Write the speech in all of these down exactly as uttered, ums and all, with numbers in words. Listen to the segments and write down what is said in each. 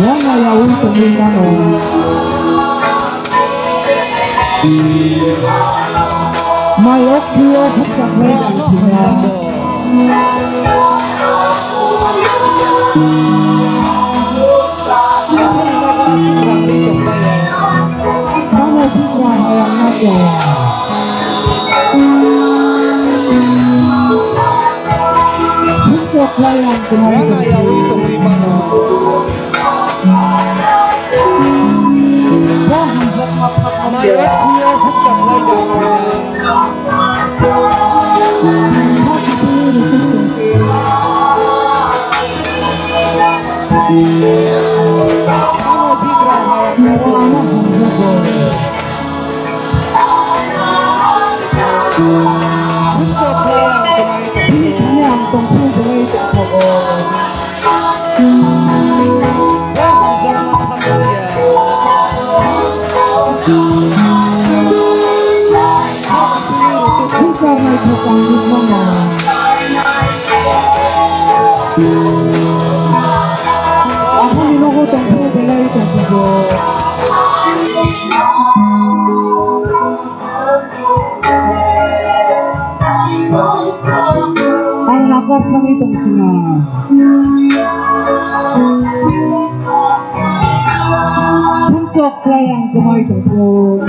Wana yawi tongwi mano. Mai o khuyo hukchak lai jang thina. Tamo sukra hayang nangya. Sukra hayang kumai. Wana yawi tongwi mano. Mai o khuyo hukchak lai jang thina. Tamo bigra hayang nangya. Sumsok khlai ang tongmani tongphuru. Bini thani ang tongphuru belai tongthogo. Bo hamjakma thangmani ya. Sumsok naithok ang nukmano. Aboni nogo tongphuru belai tongthogo. Ang nakar thani tongsinai. Sumsok khlai ang kwmai tongphuru.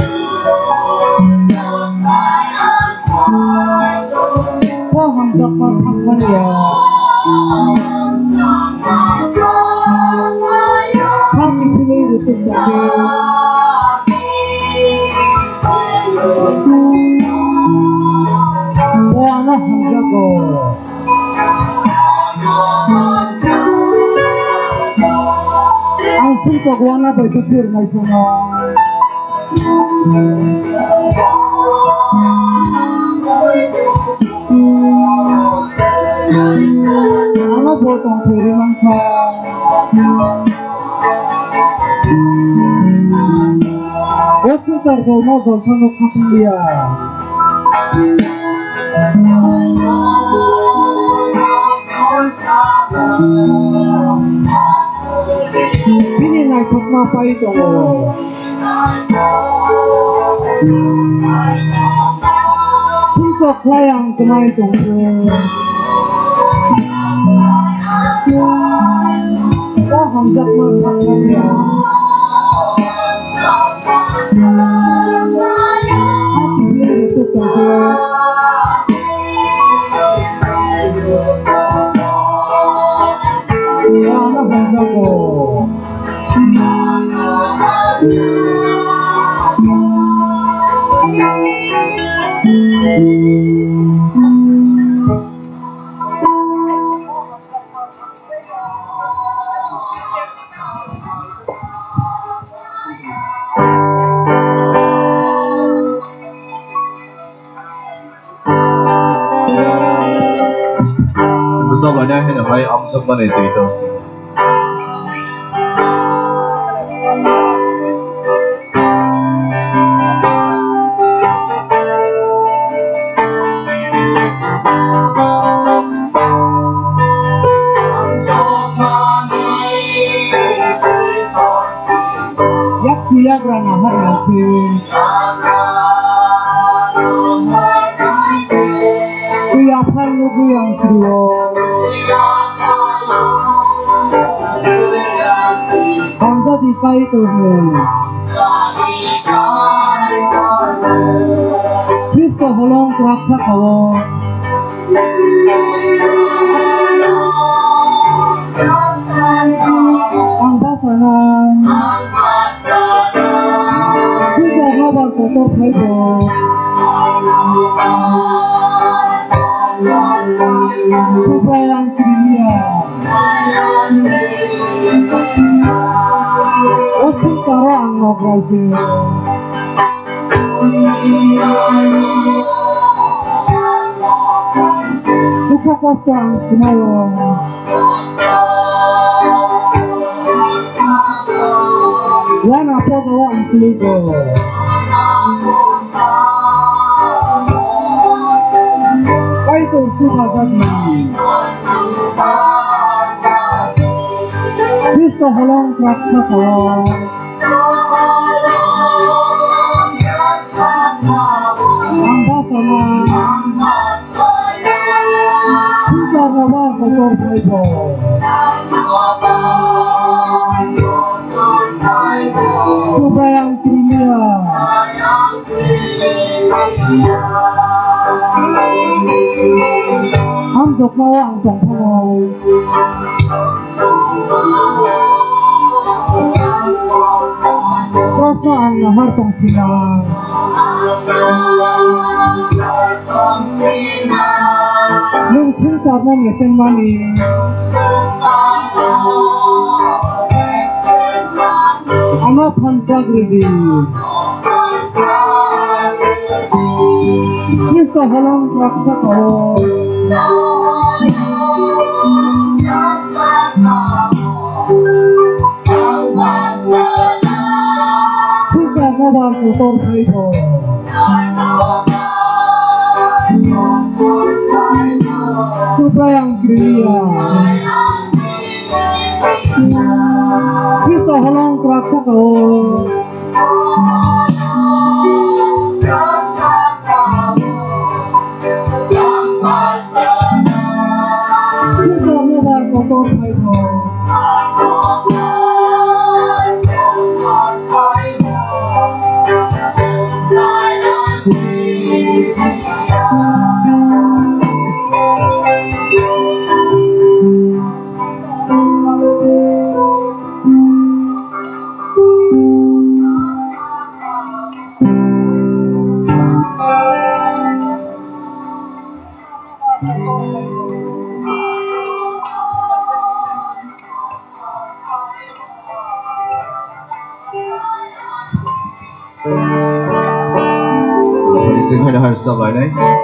Bo hamjakma thangmani ya. Thangni philwi rwchuk tongkhe. Bo ano hamjago. Ang sumsok wana bai khe phirnai phano. Ano bo tongphuru mankha. O swngchar bo no jolsa no khatung liya. Bini naithokma pai tongo. Sumsok khlai ang kwmai tongkhe. O hamjakma thangmani ya. Bwsajwk laina haino hai amsokmani twi tongsi. Yak yagra nahar nangkhe. Twi aphang nugwi ang trio. Hamjadi Kaitorni. Khristo bolong kwrak sakao. Ang bachana. Swngchar nobar kotor phaibo. Swngchar ang kiriya. O swngcharo ang nograi se. Dukha kosto ang khnaio. Wana pogo ang kuligo. Bai Supajakni Khristo holong kwrak saka o. Ang bachana. Swngcharno ba kotor phaibo. Subrai ang kwrwngya. Ang jokmao ang tongphano. Proshno ang nahar tongsinai. Nwng swngcharno mesengmani. Ano phan kwrak rwdi. Khristo holong kwrak saka o. Swngcharno ba kotor phaibo. Subrai ang kwrwngya. Khristo holong kwrak saka o. Khristo mobar kotor phaibo.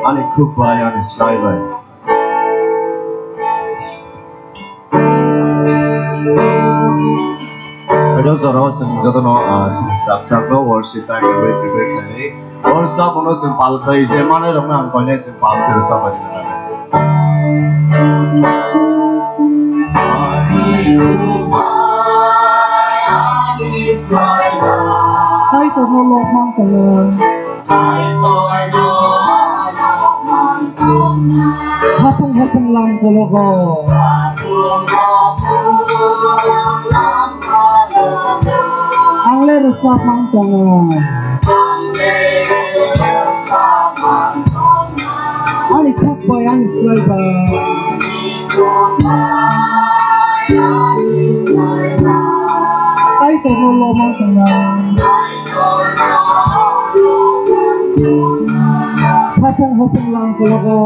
Ani khuk bai, ani slai bai. Odo jorao chwng jotono, ah, chwng sak sakno worship time prepare prepare khlainai. Worship ono chwng pal khlai se manai rokno ang koinai chwng pal khe rwchap bai rwna. Kaitorno lobmang tongo. Hapung hapung lam kologo. Ang le rwchapmang tongo. Ani khuk bai, ani slai bai. Kaitorno lobmang tongo. Hapung hapung lang kologo.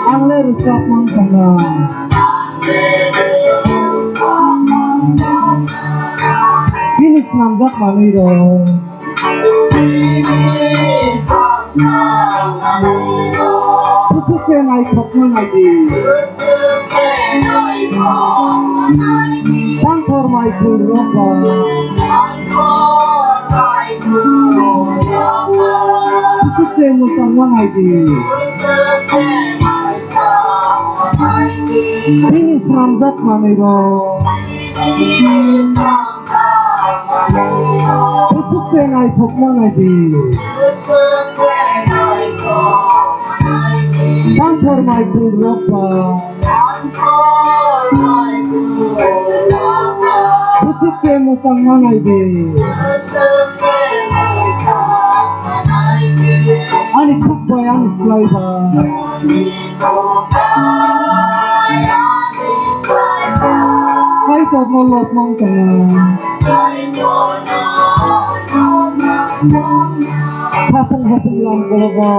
Ang le rwchapmang tongo. Bini swnamjak manwi rok. Kuchuk se naithokma naidi. Tangkhor mai khul rok ba. Kuchuk se mwchangma naidi. Bini swnamjak manwi rok. Kuchuk se naithokma naidi. Tangkhor mai khul rok ba. Kuchuk se mwchangma naidi. Ani khuk bai, ani slai bai. Kaitorno lobmang tongo. Hapung hapung lang kologo.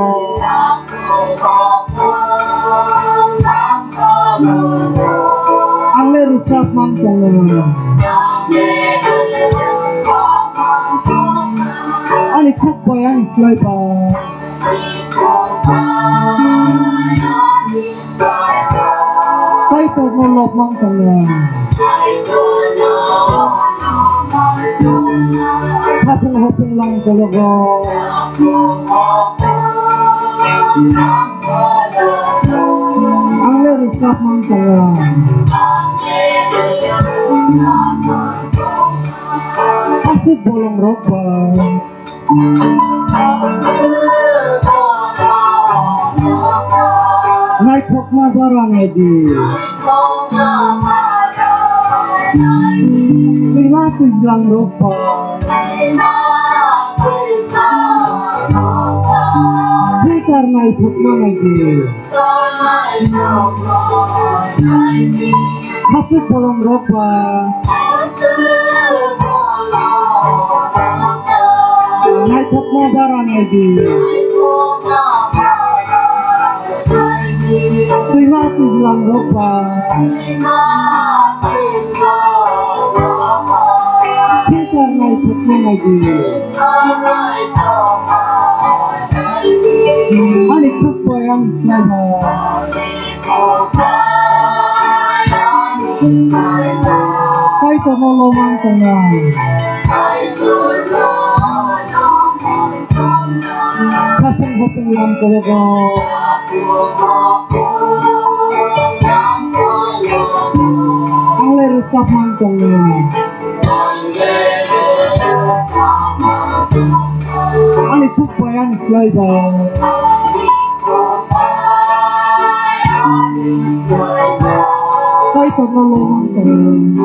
Ang le rwchapmang tongo. Ani khuk bai, ani slai bai. Kaitorno lobmang tongo. Hapung hapung lang Logo. Ang le rwchapmang tongo. Aswk bolongrok bai. Naithokma bara naidi. Twima twijlangrok bai. Swngchar naithokma naidi. Aswk bolongrok bai. Naithokma bara naidi. Twima twijlangrok bai. Swngchar naithokma naidi. Ani khuk bai ang slai bai. Kaitorno lomang tongnai. Sapung hopung lam kologo. Ang le rwchapmang tongnai. Ani khuk bai ani slai bai. Kaitorno lomang tongnai.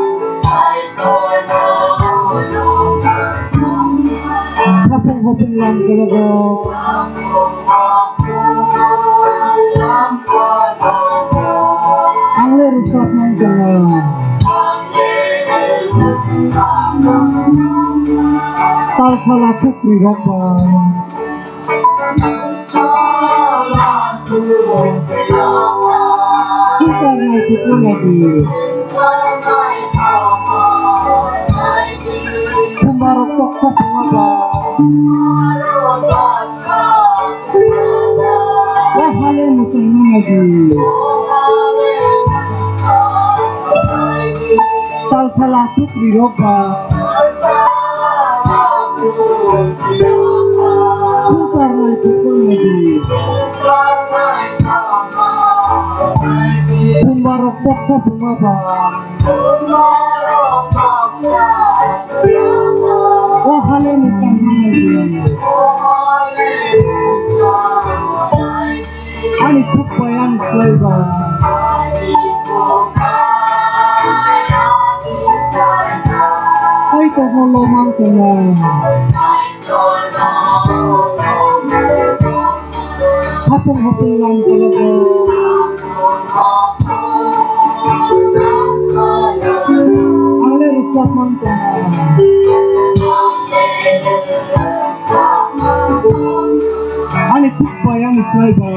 Sapung hopung lam kologo. Ang le rwchapmang tongnai. Tal sala thukri rok bai. Swngchar naithokma naidi. Khumbarok toksa phunga bai. Wahale mwchangma naidi. Tal sala thukri rok bai. Swngchar naithokma naidi. Khumbarok toksa phunga bai. Wahale mwchangma naidi. Ani khuk bai ani slai bai. Kaitorno lomang tongnai. Hapung hapung lam kologo. Ang le rwchapmang tongnai. Ani khuk bai ani slai bai.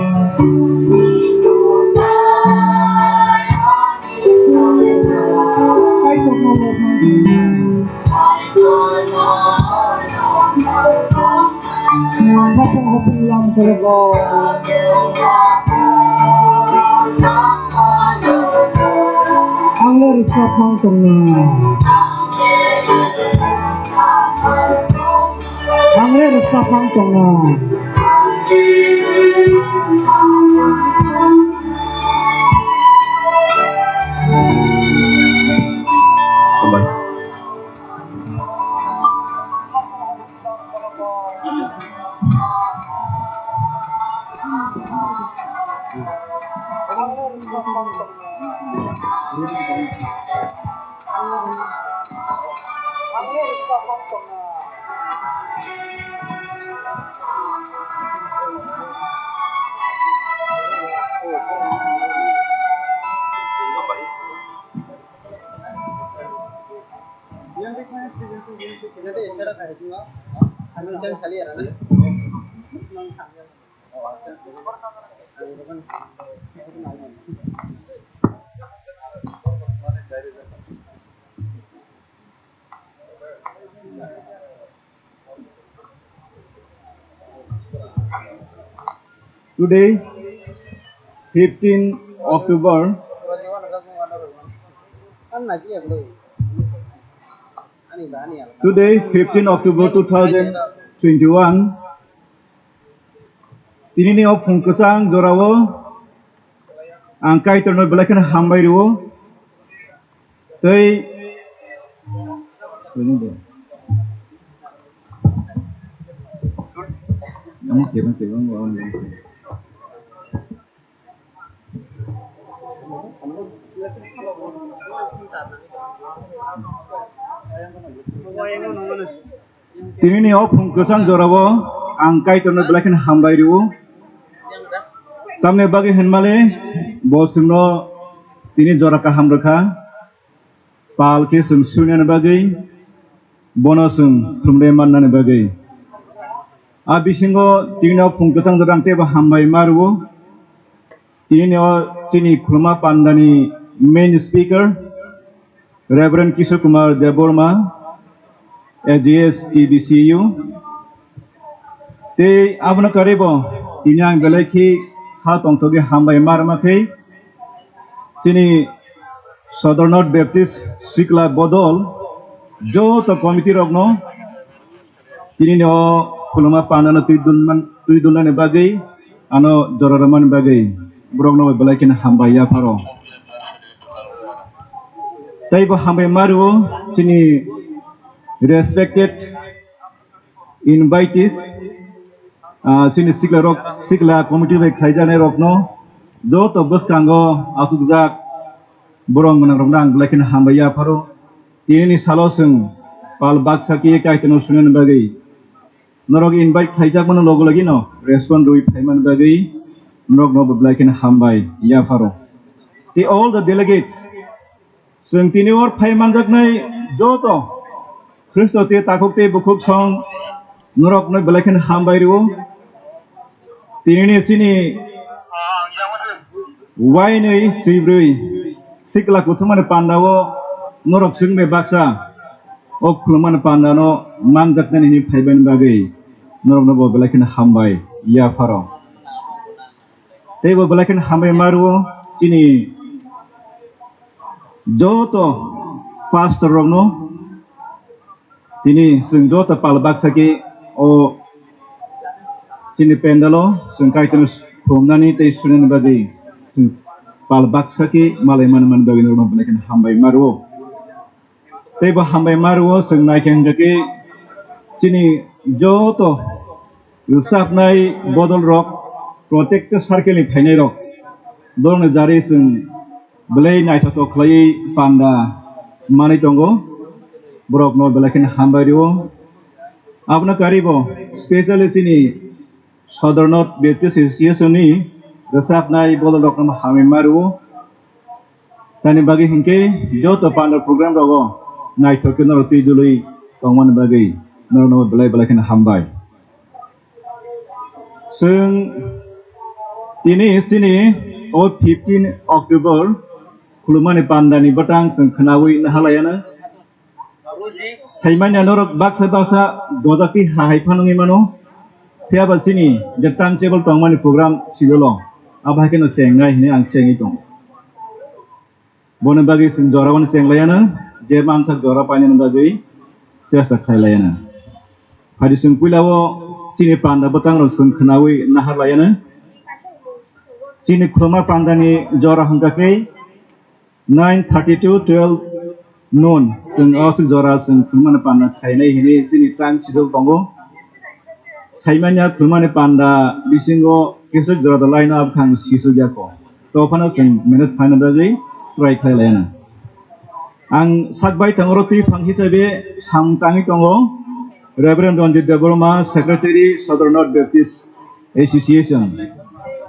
Kaitorno lomang tongnai. Hapung hapung lam kologo. Ang le rwchapmang tongnai. Ang le rwchapmang tongnai. Today, fifteen October, today, fifteen October two thousand twenty-one. Tinini o phung kwchang jorao ang Kaitorno belai kheno hambai rwo. Tei Tinini o phung kwchang jorao ang Kaitorno belai kheno hambai rwo. Tamni bagwi hinmale bo chwngno tini jora kaham rwkha. Pal khe chwng suinani bagwi, bono chwng khulumde mannani bagwi. A bisingo tinino phung kwchang jora ang teibo hambai ma rwo. Tinino chini khuluma pandani main speaker, Reverend Kishore Kumar Debbarma, A G S T B C U. Tei abono karwibo tini ang belai khe ha tongthokgwi hambai ma rwma khe chini Sodor North Baptist Sikla Bodol joto committee rokno tinini o khuluma pandano twi dun man-, twi dunani bagwi ano jora rwmani bagwi borokno belai kheno hambai yapharo. Tei bo hambai ma rwo chini respected invitees, ah, chini sikla rok, sikla committee bai khlaijaknai rokno joto bwskango achukjak borok gwnang rokno ang belai kheno hambai yapharo. Tinini salo chwng pal baksa khe Kaitorno sunani bagwi norok invite khlaijakmano logo logino respond rwi phaimani bagwi norokno bo belai kheno hambai yapharo. Tei all the delegates, chwng tini or phai manjaknai joto Khristo tei takhuk tei bukhuk song norokno belai kheno hambai rwo. Tinini chini wainwi swibrwi sikla kuthumani pandao norok chwngbai baksa o khulumani pandano manjaknani hwnwi phaibani bagwi norokno bo belai kheno hambai yapharo. Tei bo belai kheno hambai ma rwo chini joto pastor rokno. Tini chwng joto pal baksa khe o chini pandalo chwng Kaitorno khulumnani tei sunani bagwi chwng pal baksa khe malai mani mani bagwi norokno belai kheno hambai ma rwo. Tei bo hambai ma rwo chwng naikhe hwnkhe chini joto rwchapnai bodol rok, protected circle ni phainai rok, borokni jari chwng belai naithotok khlaiwi panda manwi tongo, borokno belai kheno hambai rwo. Abono karwi bo specially chini Sodor North Baptist Association ni rwchapnai bodol rokno hambai ma rwo. Tani bagwi hinkhe joto panda program rogo naithok khe norok twi dului tongmani bagwi norokno belai belai kheno hambai. Chwng tini chini o fifteen October khulumani pandani bwtang chwng khwnawi naharlaiano. Saimanya norok baksa baksa dodakti hahai phano wngwi mano. Phiya ba chini je timetable tongmani program schedule o, abo hai kheno chengnai hwnwi ang chengwi tongo. Boni bagwi chwng jorao no chenglaiano, je mansak jora painani bagwi chesta khlailaiano. Phadi chwng puilao chini panda bwtang rok chwng khwnawi naharlaiano. Chini khuluma pandani jora hwnkha khe nine thirty to twelve noon, chwng o aswk jora chwng khulumani panda khainai hwnwi chini time schedule tongo. Saimanya khulumani panda bisingo kisik jora da laino abkhang sisuk yako. To phano chwng manage khaina bagwi try khlai laina. Ang sak bai tangoro twi phang hisabe sam tangwi tongo Reverend Ranjit Debbarma, Secretary, Sodor North Baptist Association.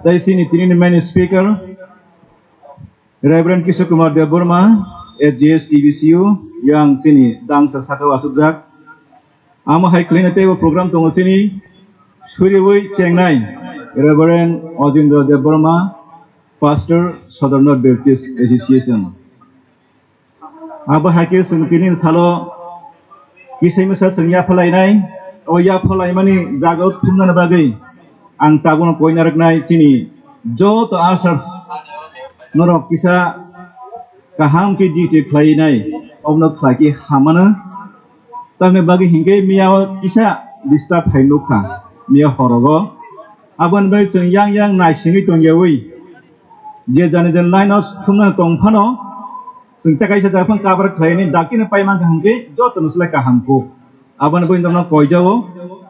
Tai sini tini main speaker Reverend Kishore Kumar Debbarma, S G S T B C U, yang chini dangsa sakao achukjak. Amo hai khwlaina teibo program tongo chini suriwi chengnai Reverend Ojindra Debbarma, Pastor, Sodor North Baptist Association. Abo hai khe chwng tini salo kisai misa chwng yaphalainai, o yaphalaimani jagao thumnani bagwi ang tabukno koi narwknai chini joto ushers norok kisa kaham khe duty khlainai, obono khlai khe hamano. Tamni bagwi hinkhe miyao kisa disturb hai nukha miya horogo. Aboni bai chwng yang yang naisingwi tongyawi je jani jani line o thumnani tong phano, chwng tei kaisa jaga phano cover khlaini dakti no pai mankha hwnkhe joto no slai kaham kuk. Aboni bai norokno koijao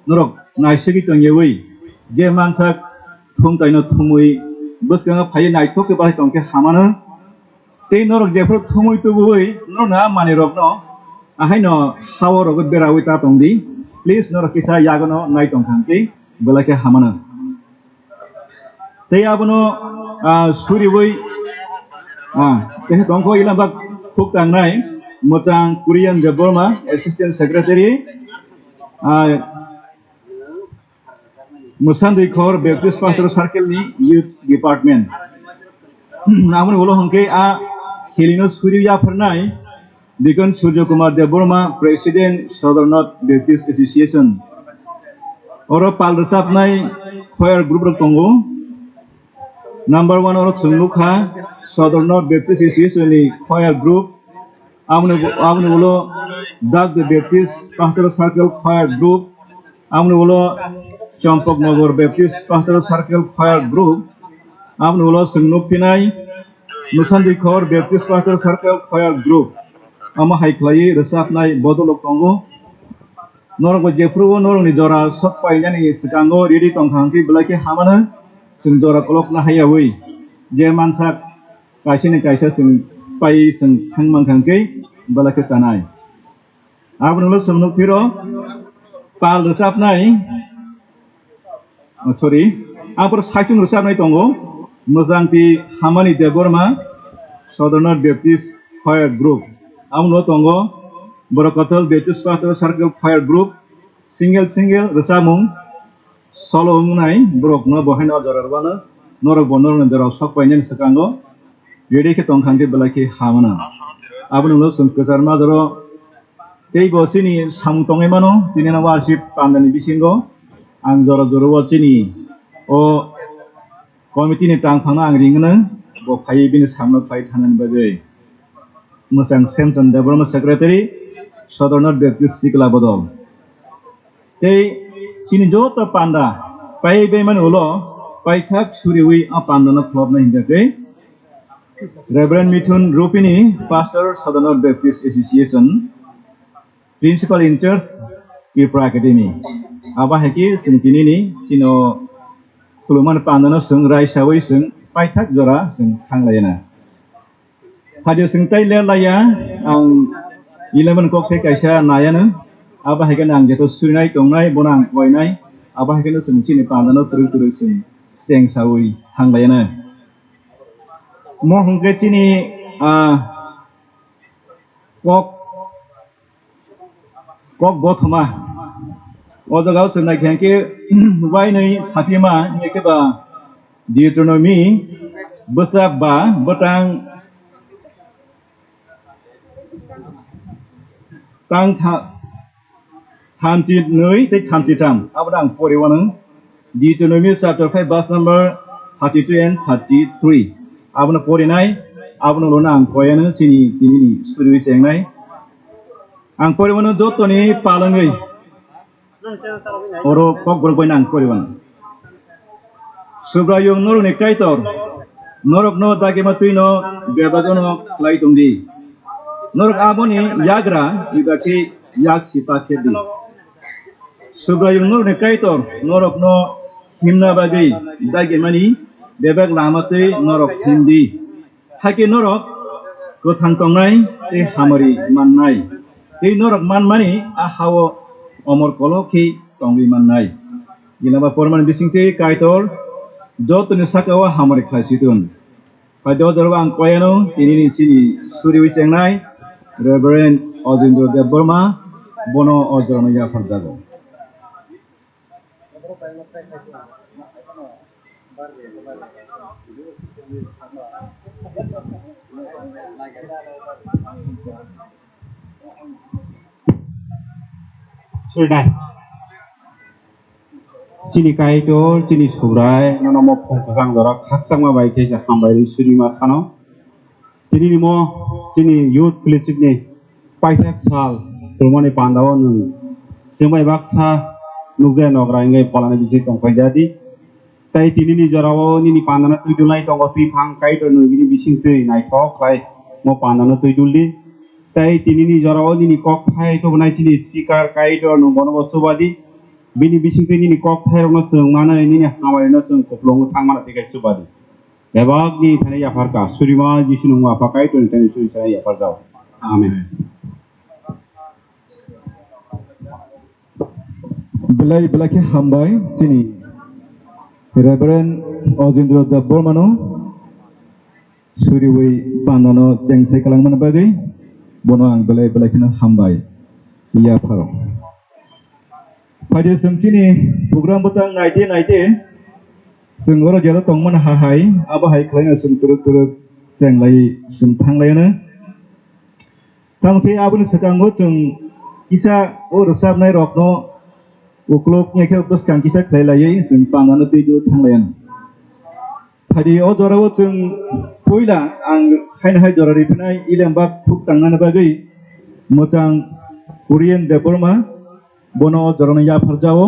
norok naisingwi tongyawi je mansa thumtaino thumwi bwskango phaiwi naithok khe bahai tongkhe hamano. Tei norok jephuru thumwi tubui norokno a manwirokno ahaino hao rogwi beraui ta tongdi. Please norok kisa yagono nai tongkha hwnkhe belai khe hamano. Tei abono, ah, suriui, ah, tei tongkho ilamba khuk tangnai mwchang Kuriyan Debbarma, Assistant Secretary, ah, Mwsandwi Khor Baptist Pastor Circle ni Youth Department. Aboni ulo hwnkhe a helino suri yapharnai Deacon Surjo Kumar Debbarma, President, Southern North Baptist Association. Oro pal rwchapnai choir group rok tongo. Number one oro chwng nukha Southern North Baptist Association ni choir group. Aboni, aboni ulo Dak the Baptist Pastoral Circle Choir Group, aboni ulo Champaknagar Baptist Pastoral Circle Choir Group, aboni ulo chwng nukphinai Mwsandwi Khor Baptist Pastoral Circle Choir Group. Amo hai khlaiwi rwchapnai bodolok tongo. Norokbo jephuru norokni jora sok painani swkango ready tongkha hwnkhe belai khe hamano, chwng jora kolokna haiyawi je mansak kaisani kaisa chwng pai chwng thang mankha hwnkhe belai khe chanai. Aboni ulo chwng nukphiro pal rwchapnai, oh, sorry, aphuru saichung rwchapnai tongo, Mwchangti Hamani Debbarma, Southern North Baptist Choir Group. Aboni ulo tongo Borok Kothol Baptist Pastor Circle Choir Group, single single rwchapmung solo wngnai borokno bo haino o jora rwano, norokbo norokni jorao sok painani swkango ready khe tongkha hwnkhe belai khe hamano. Aboni ulo chwng kwchar majaro teibo chini samung tongwi mano, tini no worship pandani bisingo ang jora jorao chini o committee ni tangphangno ang ringno, bo phaiwi bini samno phai thangnani bagwi. Mwchang Semchon Debbarma, Secretary, Southern North Baptist Sikla Bodol. Tei chini joto panda pai baimani ulo paithak suriwi a pandano khlopnai hingkha khe Reverend Mithun Rupini, Pastor, Southern North Baptist Association, Principal in charge, Tripura Academy. Abo hai khe chwng tinini chino khulumani pandano chwng raisawi chwng paithak jora chwng thang laina. Phaidi chwng tei ler laiya, ang eleven kok khe kaisa naiano. Abo hai khe ang jeto surinai tongnai, bono ang koinai. Abo hai khe chwng chini pandano twrwk twrwk chwng cheng sawi thang laina. Mo hwnkhe chini, ah, kok Kok bothoma. O jaga o chwng naikha khe, wainwi saphima, hingkhe ba Deuteronomy bwsa ba bwtang tang tha-, thamchi nwi tei thamchi tham. Abono ang pori wanang. Deuteronomy chapter five, verse number thirty-two and thirty-three. Abono porinai, abono ulo ang koyano chini tinini suriwi chengnai. Ang poriwano jotoni palangwi oro kokborok bai nang poriwano. Subraiyung norokni Kaitor norokno dagima twino bebagono khlai tongdi. Norok aboni yagra ibakhe yak sita khedi. Subraiyung norokni Kaitor norokno himna bagwi dagimani bebak lama twi norok himdi. Hakhe norok kwthang tongnai tei hamari mannai, tei norok manmani a ha-o omor kolok khe tongwi mannai. Gilaba pormani bisingtwi Kaitor jotoni saka-o hamari khlai situn. Phaidi o jorao ang koyano tinini chini suriwi chengnai Reverend Ojendra Debbarma, bono o jorano yapharjago. Surinai. Chini Kaitor, chini Subrai, nono mo phung kwchang jorao khakchangma bai khe hambai rwi surima sano. Tini ni mo chini youth fellowship ni paithak sal, khulumani pandao nwng chwng bai baksa nukjaya nogra wngwi pholani bising tongphaijadi. Tei tinini jorao nini pandano twi dulnai tongo, twi phang Kaitor nwng bini bising twi naithok khlai mo pandano twi duldi. Tei tinini jorao nini kok thai tubunai chini speaker Kaitor nwng bono bo chubadi. Bini bising twi nini kok thairokno chwng manwi nini hamari no chwng kupulung thang mano tei khe chubadi. Bebak nini thani yapharkha, Surima Jisu nwng Apha Kaitor ni thani suri sana yapharjao. Amen. Belai belai khe hambai chini Reverend Ojendra Debbarmano suriwi pandano chengse kwlangmani bagwi bono ang belai belai kheno hambai yapharo. Phaidi chwng chini program bwtang naidi naidi chwng oro jera tongmani hahai abo hai khlaino chwng turuk turuk chenglai chwng thanglaino. Tamo khe aboni swkango chwng kisa o rwchapnai rokno uklok wngya khe bwskang kisa khlai laiwi chwng pandano twi dui thanglaiano. Phaidi o jorao chwng puila ang haino hai jora riphinai Ilembak khuk tangnani bagwi mwchang Kuriyen Debbarma bono o jorano yapharjao.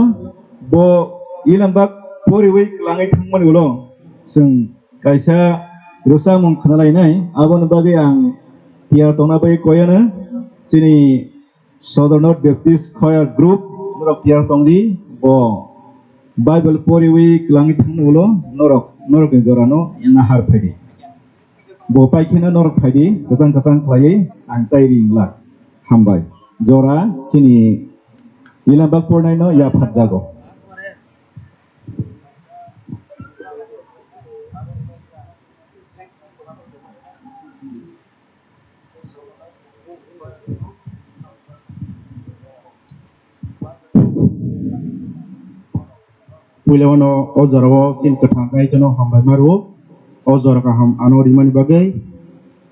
Bo Ilembak poriwi kwlangwi thangmani ulo chwng kaisa rwchapmung khna lainai, aboni bagwi ang tiyar tongna bagwi koyano chini Southern North Baptist Choir Group norok tiyar tongdi, bo Bible poriwi kwlangwi thangni ulo norok, norokni jorano nahar phaidi. Bo paikheno norok phaidi, kwchang kwchang khlaiwi ang tai ri wngla. Hambai. Jora chini Ilembak pornaino yapharjago. Puila wano o jorao chini kwthang Kaitorno hambai ma rwo, o jora kaham ano rimani bagwi,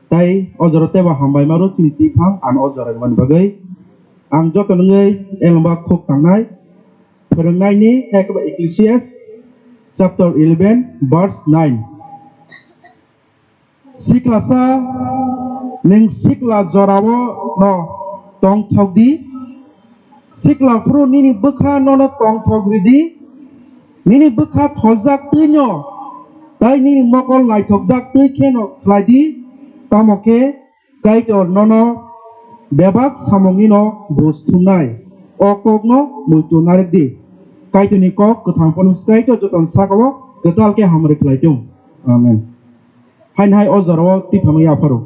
tei o jora teibo hambai ma rwo chini twiphang ano o jora rimani bagwi. Ang joto nungwi elembak khuk tangnai, phwrwngnaini, hai khe ba Ecclesiastes chapter eleven verse nine. Siklasa, nwng sikla jorao no tongthok di. Sikla phuru nini bwkha nono tongthok ridi. Nini bwkha tholjak twi no, tei nini mokol naithokjak twi kheno khlai di. Tamo khe Kaitor nono bebak samungni no buj thumnai. O kokno muitu narik di. Kaitorni kok kwthang phano Kaitor jotono saka-o kwtal khe hamari khlai thung. Amen. Haino hai o jorao twiphangno yapharo.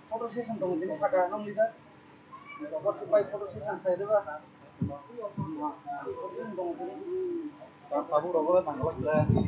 Photo session tongo, tini saka nang leader. Photo session sai diba? Tabuk rok oro nang khe.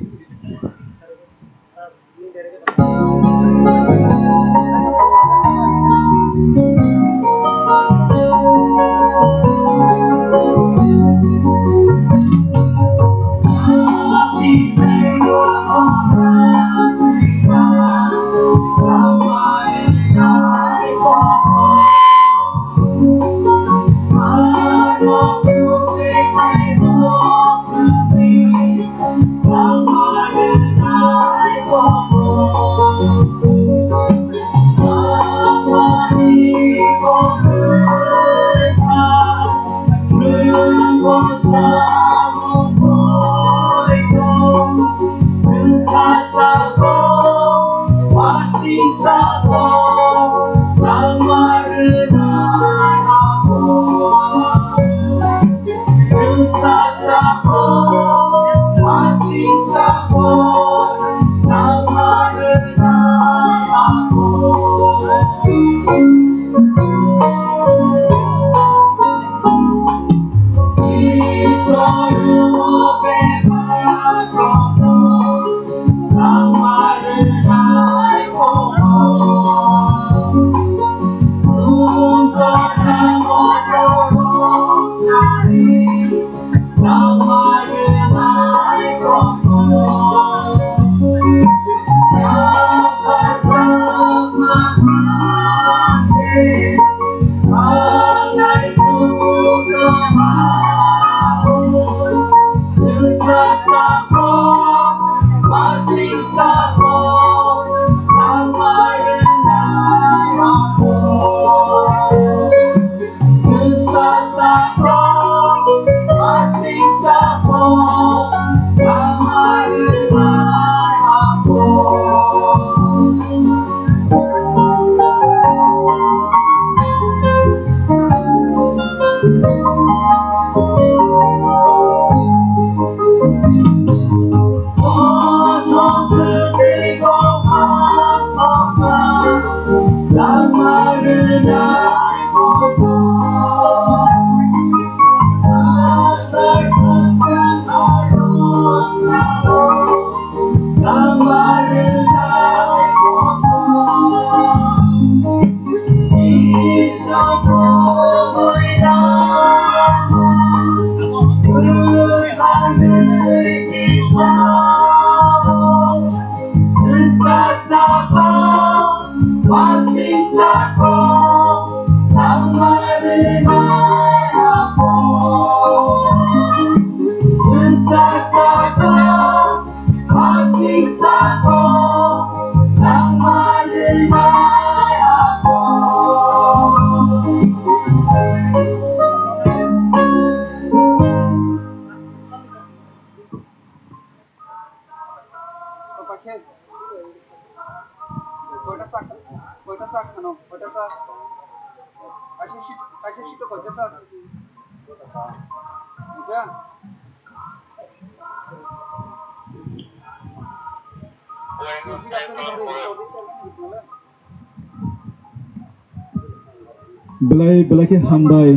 Belai belai khe hambai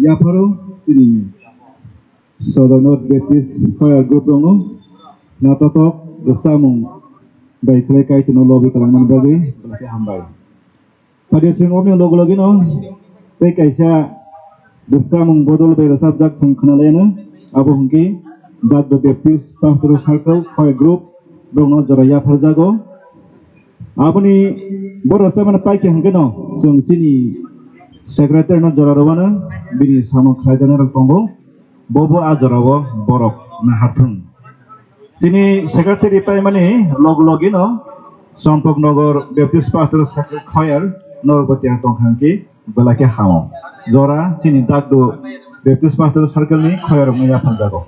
yapharo chini Sodor North Baptist Choir Group rokno naithotok rwchapmung bai khlai Kaitorno lobi twlangmani bagwi belai khe hambai. Phaidi chwng oboni logi logino tei kaisa rwchapmung bodol bai rwchapjak chwng khwnalaiyano, abo hwnkhe Dakdo Baptist Pastoral Circle Choir Group rokno jora yapharjago. Aboni bo rwchapmani paikhe hwnkhe no chwng chini secretary no jora rwmano bini samung khlaijaknai rok tongo. Bobo a jorao borok naharthung. Chini secretary paimani log logino Champaknagar Baptist Pastoral Circle Choir norok bo tiyang tongkha hwnkhe belai khe hamo. Jora chini Dakdo Baptist Pastoral Circle ni choir rokno yapharjago.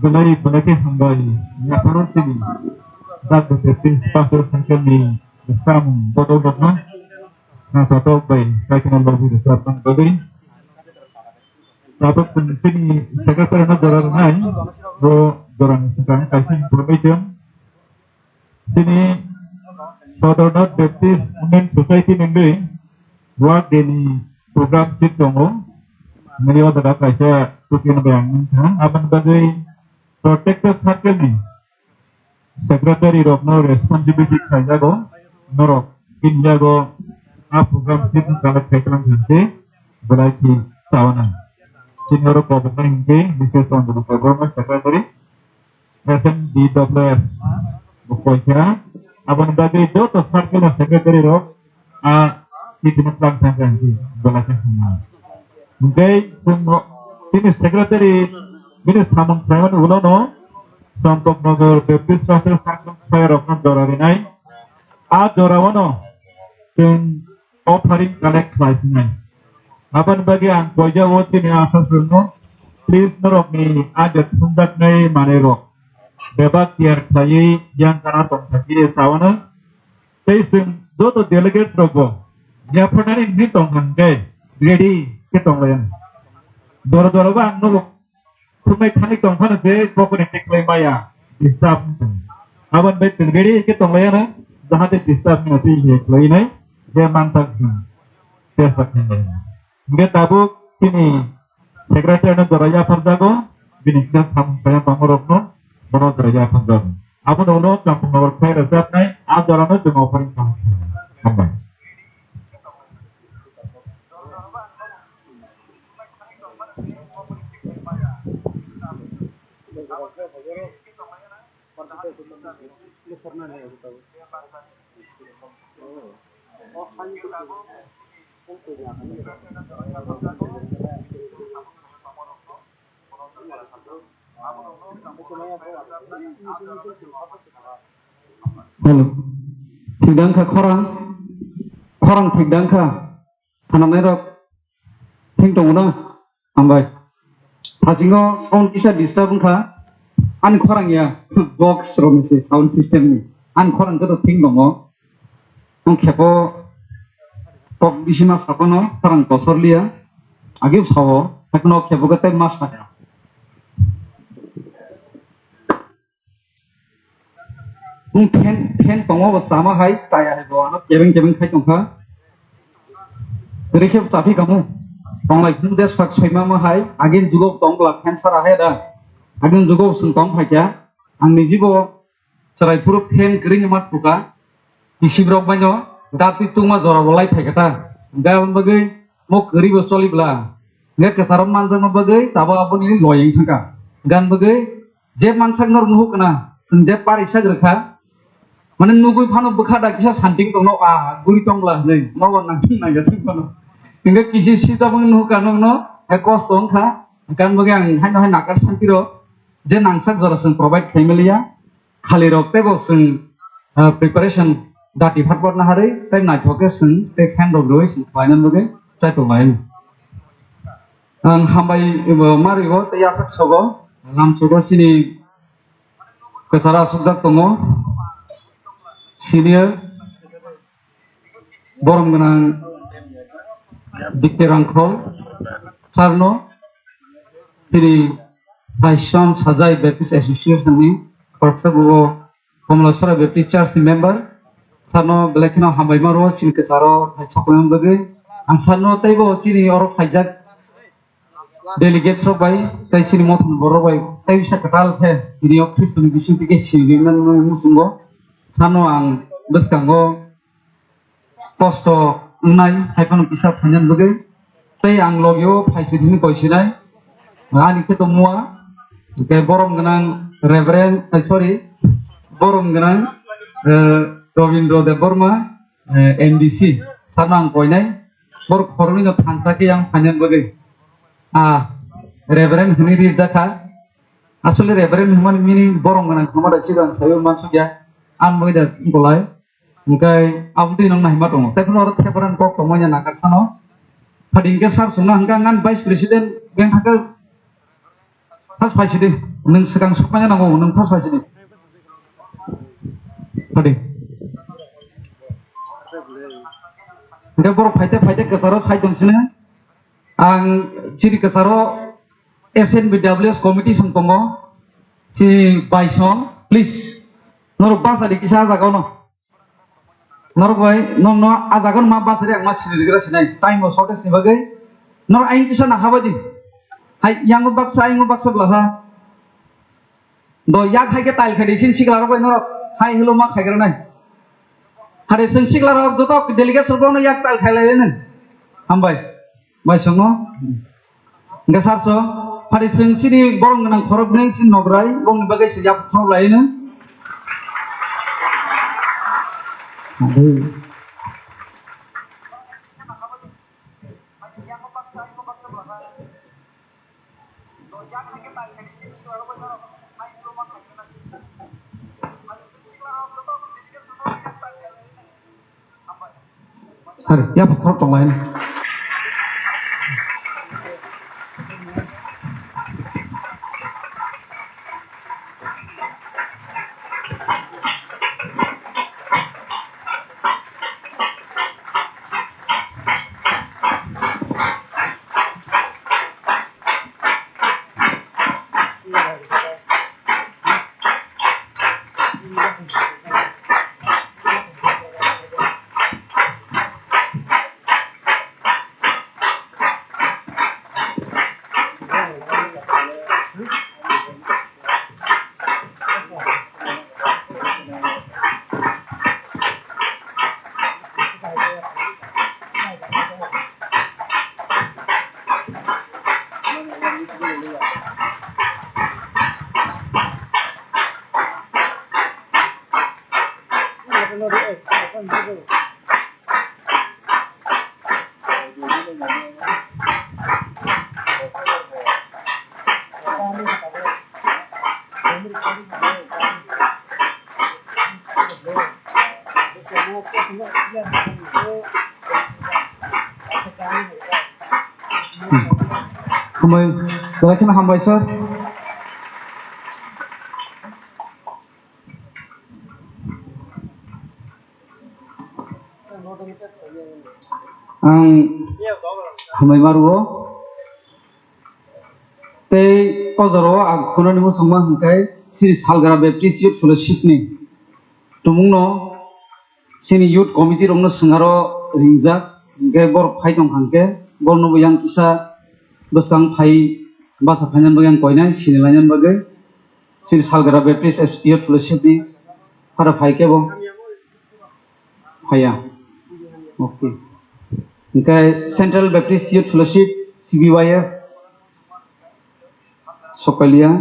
Belai belai khe hambai, yapharo chini Dak Baptist Pastor Circle ni samung bodol rokno, na satok bai, kaikhna logi rwchapmani bagwi. Tabuk chini secretary no jora rwnai, bo jora ni swkang kaisa information. Chini Sodornath Baptist Women Society ni wngwi Work Day ni program sheet tongo. Mili o jaga kaisa tukin bai ang nung thang. Aboni bagwi protected circle ni secretary rokno responsibility khaijago. Norok bini yago a program sheet no collect khai tlang thang se belai khi sawana. Chini oro koboknai hinkhe Mister Chandra Debbarma secretary. S M D W F bo koikha. Aboni bagwi joto circle o secretary rok a chini tlang thang thang si belai khe hamya. Hinkhe chwng tini secretary bini samung khlaimani ulo no Champaknagar Baptist Pastor Circle Choir rokno jora rinai. A jora o no chwng offering collect khlai sinai. Aboni bagwi ang koijao chini asasrokno, please norokni a je thumjaknai manwirok bebak care khlaiwi yang kana tongthakgwi saono. Tei chwng joto delegate rokbo yapharnani hwnwi tongkha hwnkhe ready khe tonglayan. Jora jora bo ang nugo. Thumai thani tong phano je kokoni tiklai maya disturb wng tong. Aboni bai twrwgwi khe tong lai ano, jahate disturb wngya twi ye khlai nai je manthak wng, tei sak wng lai. Hingke tabuk chini secretary no jora yaphar jago, bini khe samung kaya tongma rok no bono jora yaphar jago. Abono ulo Champaknagar khai rwjak nai, a jora no chwng offering kha. Hambai. Hello. Thik dang kha khorang? Khorang thik dang kha? Thanamnai rok thing tongo na? Hambai. Hasingo sound kisa disturb wngkha. Ani khorang ya. Box rok ni se sound system ni. Ani khorang khe to thing tongo. Ang khepo kok bisima sakono khorang kosor liya. Agi sao. Hakono khepo khe tei ma sakha. Nwng fan, fan tongma bo chama hai, chaya hai bo, ano kebeng kebeng khai tongkha. Rikhe bo chaphi kamu. Tonglai khum de sak soima ma hai, agin jugo tong bla fan sara hai da. Agin jugo sung tong phai kya. Ang niji bo chwrai phuru fan kring ma thuka. Kisib rok baino, dati tungma jora bo lai phai kha ta. Gabon bagwi mo kri bo choli bla. Nge kwcharo manjakma bagwi tabo aboni loyang thangkha. Gan bagwi je mansak norok nuhuk kana, chwng je parisak rwkha. Mane nugwi phano bwkha da kisa santing tongno, a guri tongla hwnwi, nobo nangthung nangya thung phano. Hingke kisi sijabang nuhuk ka nokno, e kosto wngkha. Gan bagwi ang haino hai nakar santi rok, je nangsak jora chwng provide khaimaliya. Khali rok teibo chwng, ah, preparation dati phatpatna harwi tei naithok khe chwng tei fan rok rwui chwng khlaina bagwi chaitok lai. Ang hambai, ebo, marwi o tei yasak sogo lamsogo chini kwcharo aswkjak tongo senior borom gwnang Bikti Rangkhol sir no, chini Baisom Sajai Baptist Association ni khoroksa bo Komlasora Baptist Church ni member. Sir no belai kheno hambai ma rwo chini kwcharo hai sokomani bagwi. Ang sir no teibo chini oro phaijak delegates rok bai tei chini mothani borok rok bai tei bisa kwtal khe tini o Khristo ni bising twi khe siri mani muchungo. Sir no ang bwskango kosto wngnai, hai phano kisa phainani bagwi. Tei ang logio phaisiri hwnwi koisinai. Ani khe tongmua, hwnkhe borom gwnang Reverend, ai, sorry, borom gwnang, eh, Robindra Debbarma, eh, M D C, sano ang koinai. Borok khoroknwino thansa khe yang phainani bagwi. Ah, Reverend hwnwi rijak kha. Asole Reverend hwnmani meaning borom gwnang hwnma da, sida ang sawi mansukya. Ang bagwi da wngkolai. Hwnkhe aboni nong naima tongo. Tei phano oro theparan kok tongmani nakar phano. Phadi hwnkhe sir songna hwnkhe ang ani vice president beng thangkhe first phaisidi. Nwng swkang sokmani nango, nwng first bai sini. Padi. Hingke borok phaite phaite kwcharo sai tong sini. Ang chini kwcharo S N B W S committee song tongo. Chini bai song, please. Norok basa di kisa jaga no. Norok bai, nokno ah jaga no ma basa di, ang ma sini rigra sinai. Time bo shortage ni bagwi. Norok ayang kisa na haba di. Hai, yango baksa, ayang baksa bwla ha. Do yak hai khe tile khai di, sin sikla rok bai norok hai hello ma khai gra nai. Hare sing sikla rok joto delegate rok no yak tile khai lai nai. Hambai. Bai songo. Hingke sir so, phari chwng chini borok gwnang khorok bini chini nograi, bongni bagwi se yak khorok lai no. Hari, ya, khorok tong lai. Hambai, belai kheno hambai, sir. Ang hambai ma rwo. Tei o jora o ang khunani muchungma hwnkhe chini Salgra Baptist Youth Fellowship ni tumungno chini youth committee rokno swngaro ringjak, hwnkhe borok phai tongkha hwnkhe borokno bo yang kisa bwskang phai basa phainani bagwi ang koinai sini lainani bagwi. Chini Salgra Baptist Youth Fellowship ni phara phai khe bo phaiya. Okay. Hwnkhe Central Baptist Youth Fellowship, C B Y F, Sokalia.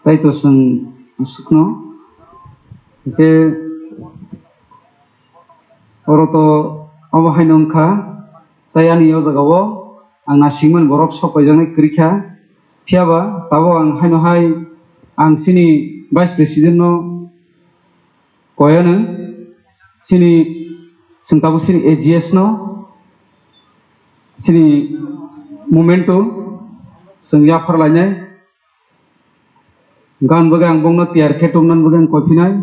Tai to chwng aswkno. Hwnkhe oro to obo haino wngkha. Tai ani o jagao ang naisingmani borok sok paijaknai kwrwi kha. Phiyaba tabuk ang haino hai ang chini Vice President no koi ano chini, chwng tabuk chini A G S no chini movement o chwng yaphar lainai. Gan bagwi ang bongno tiyar khe tongnan bagwi ang koi phinai.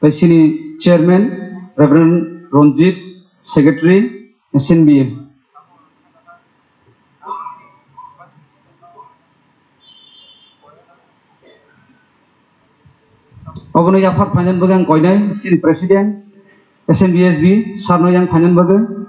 Tai chini Chairman Reverend Ranjit, Secretary S N B A. Obono yaphar phainani bagwi ang koinai chini President S N B S B sir no yang phainani bagwi.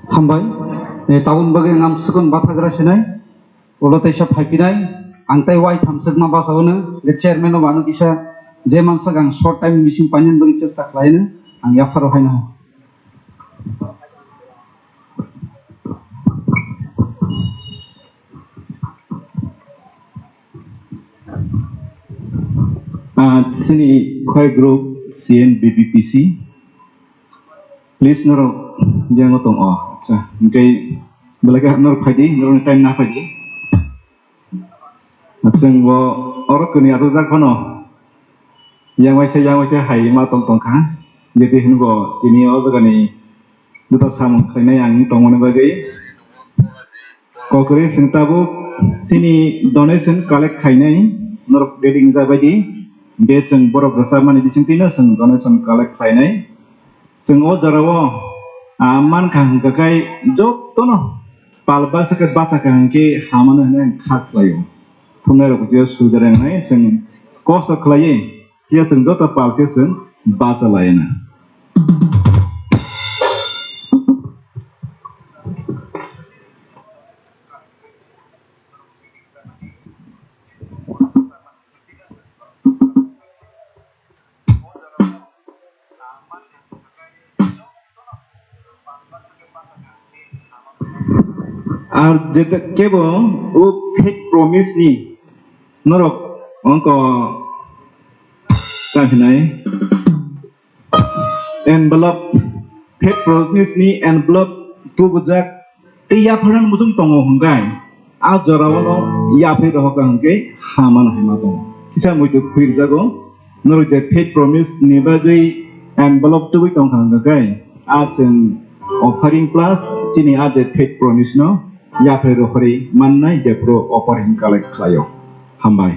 Hambai. Eh, tabun bagwi ang swkang bathagra sinai. Ulo teisa phaipinai. Ang tei wai thamswkma basa hwno. Hwnkhe chairman no ano kisa je mansak ang short time bising painani bagwi chesta khlaino. Ang yapharo haino. Ah, chini khoi group C N B B P C. Please, norok yang tong o. Acha, hwnkhe belai khe norok phaidi, norokni time na phaidi. Chwng bo oro kwnwi athukjak phano. Yang waisa, yang waisa hai ma tong tong kha. Jeti hinbo tini o jagani joto samung khlainai ang tongmani bagwi. Kokri chwng tabuk chini donation collect khainai norok ready wngjak baidi. Be chwng borok rwchapmani bisingtwino chwng donation collect khlainai. Chwng o jorao, ah, mankha hwnkha khe jotono pal baksa khe bacha kha hwnkhe hamano hwnwi ang kha khlaio. Thumnairok je suidarengnai chwng kosto khlaiwi, phiya chwng joto pal khe chwng bacha laina. Ar jete kebo o fake promise ni norok ongko ta hinai envelope, fake promise ni envelope tubujak tei yapharnani muchung tongo hwnkhe, a jorao no yapharwi rohorkha hwnkhe hamano hinma tongo. Kisa muitu khwi rwjago, norok je fake promise ni bagwi envelope tubui tongkha hwnkhe, a chwng offering plus chini a je fake promise no yapharwi rohorwi mannai jephuru offering collect khlaio. Hambai.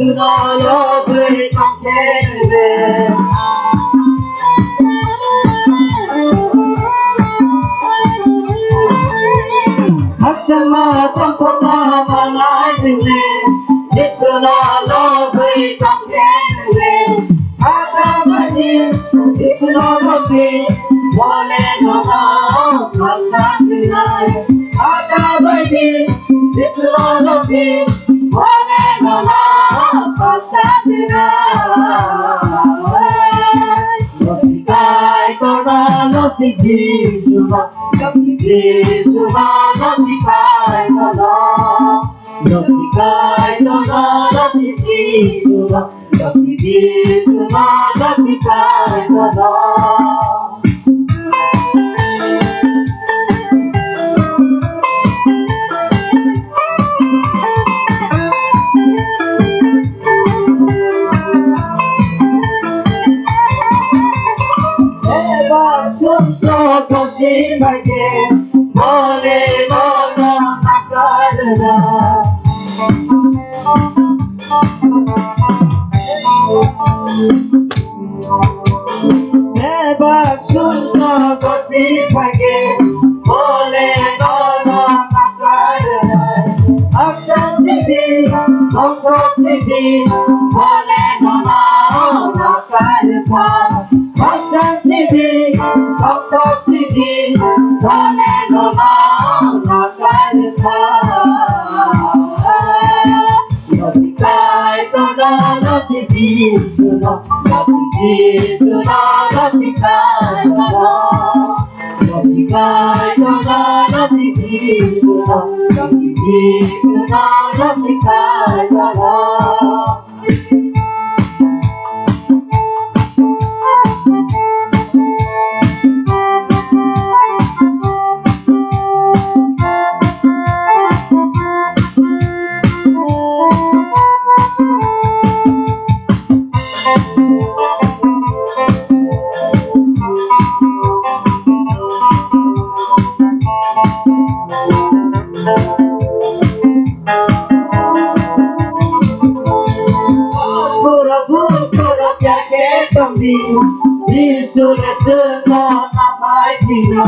Lobwi tongkhe nini. Hakchangma tongthokma manai nini. Jisuno lobwi tongkhe nini. Hata baini Jisuno lobwi bole nono khasa nini. Hata baini Jisuno lobwi bole nono khasa nini. Lobwi kai kono lobwi Jisuno, lobwi Jisuno, lobwi kai kono. Lobwi kai kono, lobwi Jisuno, lobwi Jisuno, lobwi kai kono. Eba sumso kosi bage, bole nono nakarna. Bebak sumso gosi phage, bole nono nakarna. Haksa sidi, bongso sidi, bole nono nakarna. Haksa sidi, bongso sidi, bole nono nakarna. Lobwi kai kono, lobwi Jisuno, lobwi Jisuno, lobwi kai kono. Lobwi kai kono, lobwi Jisuno, lobwi Jisuno, lobwi kai kono. Pura bukoro kyake tongdi, Jisu le swngo naphai phino.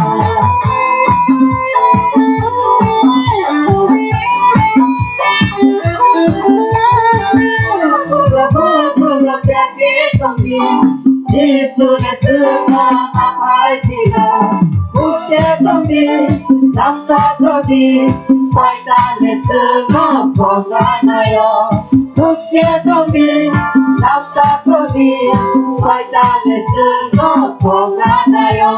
Pura bukoro kyake tongdi, Jisu le swngo naphai phino. Buske tongdi, namsa throdi, Soitan le swngo khoganaio. Buske tongdi, namsa throdi, Soitan le swngo khoganaio.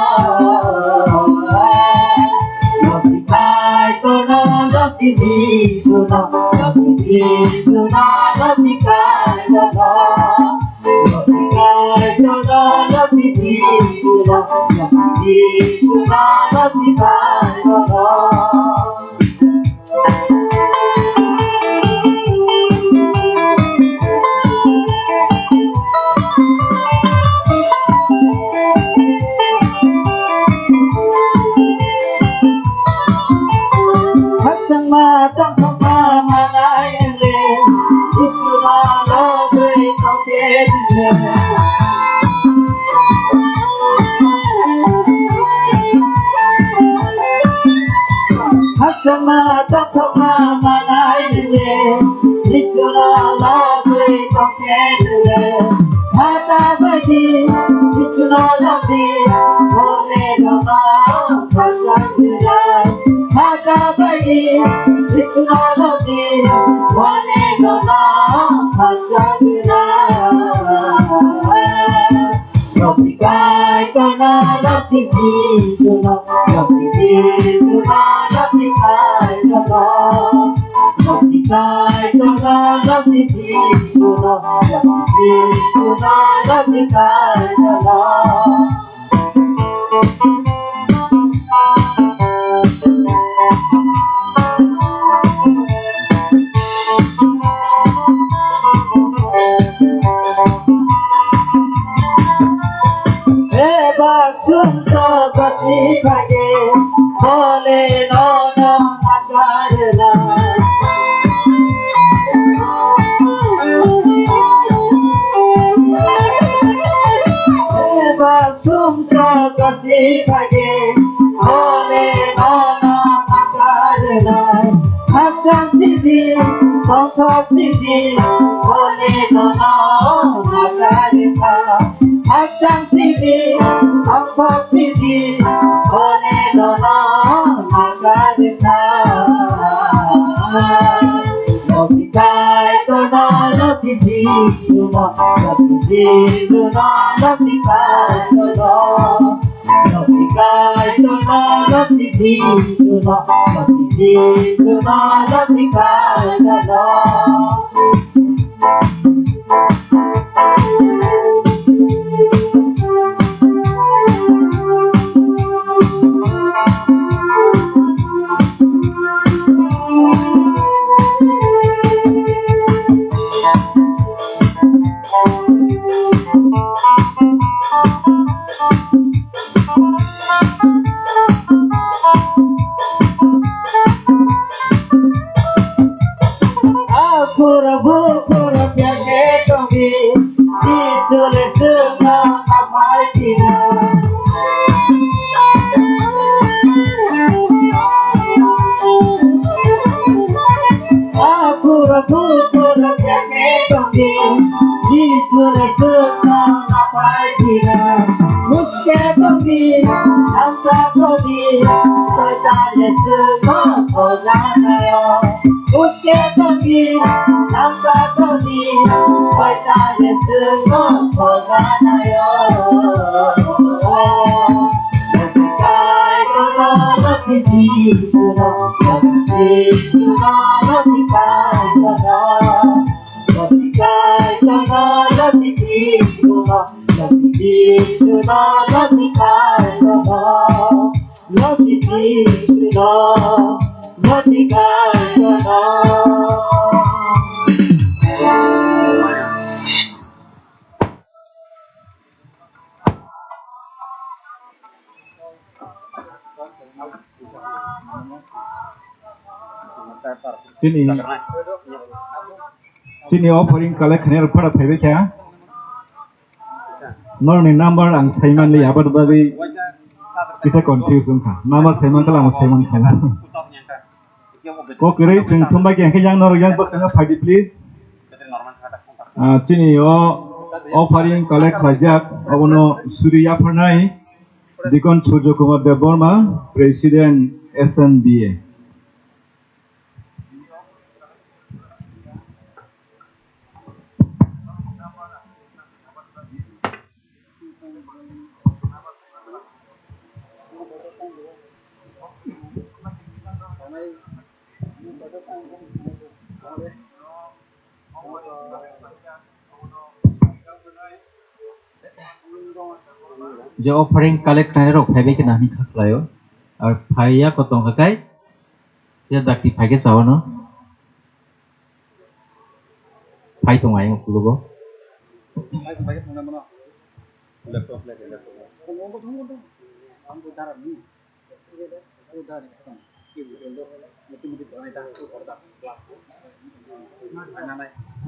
Lobwi kai kono, lobwi Jisuno, lobwi Jisuno, lobwi kai kono. Lobwi kai kono, lobwi Jisuno, lobwi Jisuno, lobwi kai kono. Hakchangma tongthokma manai nini, Jisuno lobwi tongkhe nini. Hakchangma tongthokma manai nini, Jisuno lobwi tongkhe nini. Hata baidi Jisuno lobwi, bole nono khasa nini. Hata baidi Jisuno lobwi, bole nono khasa nini. Lobwi kai kono, lobwi Jisuno, lobwi Jisuno, lobwi kai kono. Lobwi kai kono, lobwi Jisuno, lobwi Jisuno, lobwi kai kono. Bebak sumso gosi phage, bole nono nakarna. Hole nono nakarnai, hasang sidi, tongthok sidi, hole nono nakarkha. Hasang sidi, tongthok sidi, hole nono nakarkha. Loki Kaitorno, Loki Jisuno, Loki Jisuno, Loki Kaitorno. Loki Kaitorno, Loki Jisuno, Loki Jisuno, Loki Kaitorno. Akhura bukhura pyakhe tongdi, Jisu le chwngno naphai phina. Akhura bukhura pyakhe tongdi, Jisu le chwngno naphai phina. Muske tongdi, nangkha tongdi, Soitan le chwngno thojanaio. Muske tongdi, nangkha tongdi, Soitan le chwngno thojanaio. Loki Kaitorno, Loki Jisuno, Loki Jisuno, Loki Kaitorno. Loki Kaitorno, Loki Jisuno, Loki Jisuno, Loki Kaitorno. Loki Jisuno, Loki Kaitorno. Chini, chini offering collect khainai rok phara phaibai kha. Norokni number ang saimanli, aboni bagwi kisa confuse wngkha. Number saiman khala ang saiman kha. Kok kwrwi chwng thumbai khe, hwnkhe yang norok yang bwskango phaidi, please. Ah, chini o offering collect khlaijak, obono suri yapharnai Deacon Surjo Kumar Debbarma, President S N B A. Je offering collect khlainai rok phaibai khe nahani kha khlaio. Ar phaiya kho tongkha khai, je dakti phai khe chawano. Phai tong ayang ukologo.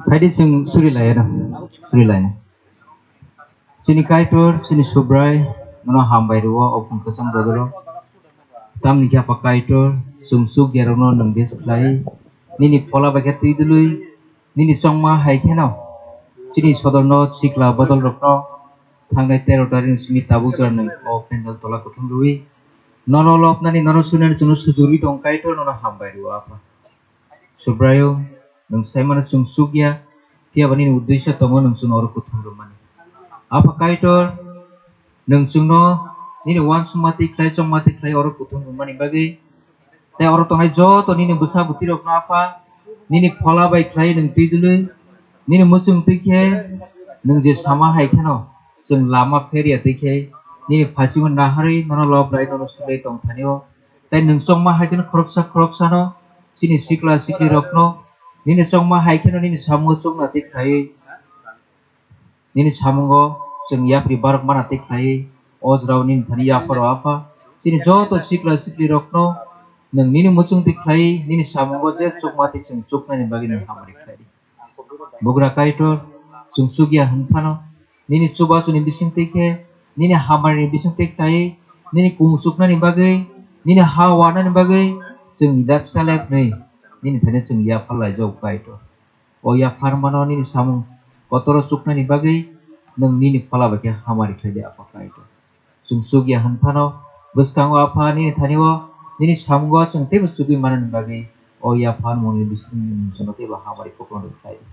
Phaidi chwng suri laiya da, suri laiya. Chini Kaitor, chini Subrai, nono hambai rwo, o phung kwchang dodoro. Tamni khe Apha Kaitor, chwng chukya rokno nwng bes khlai, nini phola bai khe twi dului, nini chongma hai kheno, chini sodorno sikla bodol rokno, thangnai tero tarikni simi tabuk jora nwng o pendal tola kuthum rwi, nono lobnani, nono sunani chwngno sujurwi tong Kaitor, nono hambai rwo Apha. Subraiyung, nwng saimano chwng chukya, phiya ba nini uddesyo tongo nwng chwngno oro kuthum rwmani. Apha Kaitor, nwng chwngno nini uansukma twi khlai, chongma twi khlai oro kuthum rwmani bagwi, tei oro tongnai joto nini bwsa bwtwirokno Apha, nini phola bai khlai nwng twi dului, nini muchung twi khe nwng je sama hai kheno chwng lama pher ya twi khe, nini phaisingno naharwi nono lob lai nono sulai tong thani o. Tei nwng chongma hai kheno khoroksa khoroksano, chini sikla siklirokno, nini chongma hai kheno nini samungo chukna twi khlaiwi, nini samungo chwng yapri barok mana twi khlaiwi, o jorao nini thani yapharo Apha. Chini joto sikla siklirokno nwng nini muchung twi khlaiwi, nini samungo je chukma twi chwng chuknani bagwi nwng hamari khlai di. Bugra Kaitor, chwng chukya hwn phano, nini chubasuni bising twi khe, nini hamari ni bising twi khlaiwi, nini kung chuknani bagwi, nini ha warnani bagwi chwng lepsa lepnwi nini thani chwng yaphar laijak Kaitor. O yapharmano nini samung kotoro chuknani bagwi nwng nini phola bai khe hamari khlai di, Apha Kaitor. Chwng chukya hwn phano bwskango Apha nini thani-o nini samungo chwng teibo chugwi manani bagwi o yapharmani bisingni nwng jono teibo hamari koplong rwkhlai di.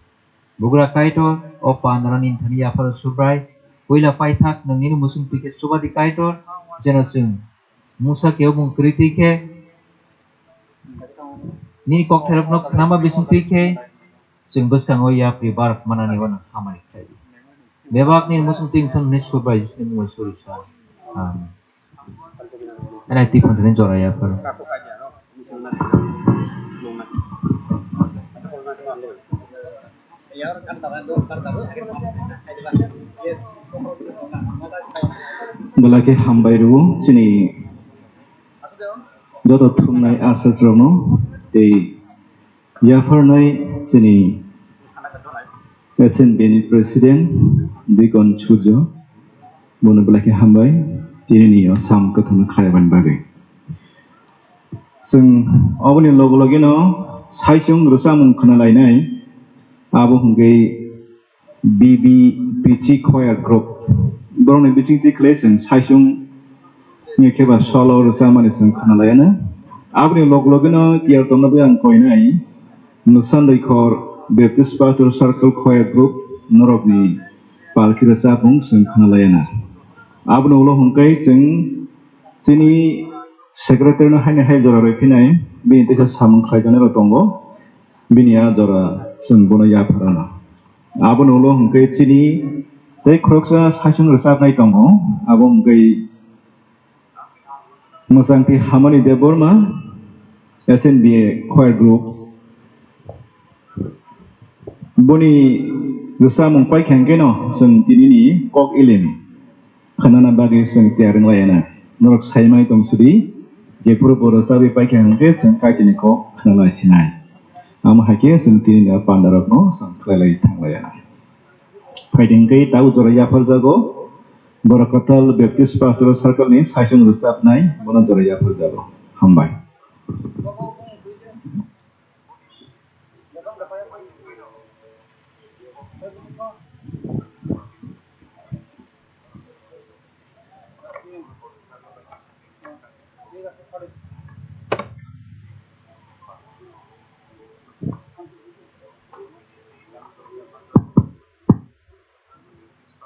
Bugra Kaitor, o pandaro nini thani yapharo Subrai, puila paithak nwng nini muchung twi khe chuba di Kaitor, jeno chwng mungsa khe bumung kwrwi twi khe, nini kokthairokno khnama bising twi khe, chwng bwskango yapri barok manani uanw hamari khlai di. Bebak nini muchung twi wngthang hwnwi Subrai Jisuni mungwi suri sa. Amen. Ene twi phano tini jora yaphar. Belai khe hambai rwo chini joto thumnai aswk rokno tei yapharnai chini S N B ni President Dikon Surjo, bono belai khe hambai, tini ni o sam kwthangno khlaimani bagwi. Chwng oboni loge loge no saichung rwchapmung khwnalainai, abo hwnkhe B B P C Choir Group. Borokni bisingtwi khlai chwng saichung ni khe ba solo rwchapmani chwng khwnalaianw. Aboni log logino tiyar tongna bagwi ang koinai Mwsandwikhor Baptist Pastor Circle Choir Group norokni palki rwchapmung chwng khwnalaianw. Aboni ulo hwnkhe chwng chini secretary no haino hai jora rwi phinai, bini teisa samung khlaijaknai rok tongo, bini a jora chwng bono yapharano. Aboni ulo hwnkhe chini tei khoroksa saichung rwchapnai tongo, abo hwnkhe Mwchangtwi Hamani Debbarma, S N B A Choir Group. Boni rwchapmung paikha hwnkhe no chwng tinini kok ilim khwnana bagwi chwng tiyar wng laianw. Norok saimai tong sidi, jephuru bo rwchapwi paikha hwnkhe chwng Kaitorni kok khwnalai sinai. Amo hai khe chwng tinini o pandarokno chwng khlailai thanglaianw. Phaidi hwnkhe tabuk jora yapharjago. Borok Kwtal Baptist Pastoral Circle ni saichung rwchapnai, bono jora yapharjago. Hambai.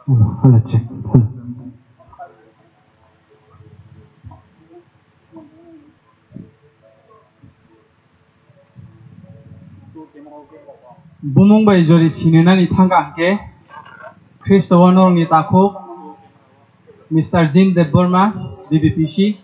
Hello, hello, check. Hello. Bumung bai jori sinenani thangka hwnkhe Khristo o norokni takhuk Mister Jin Debbarma, B B P C.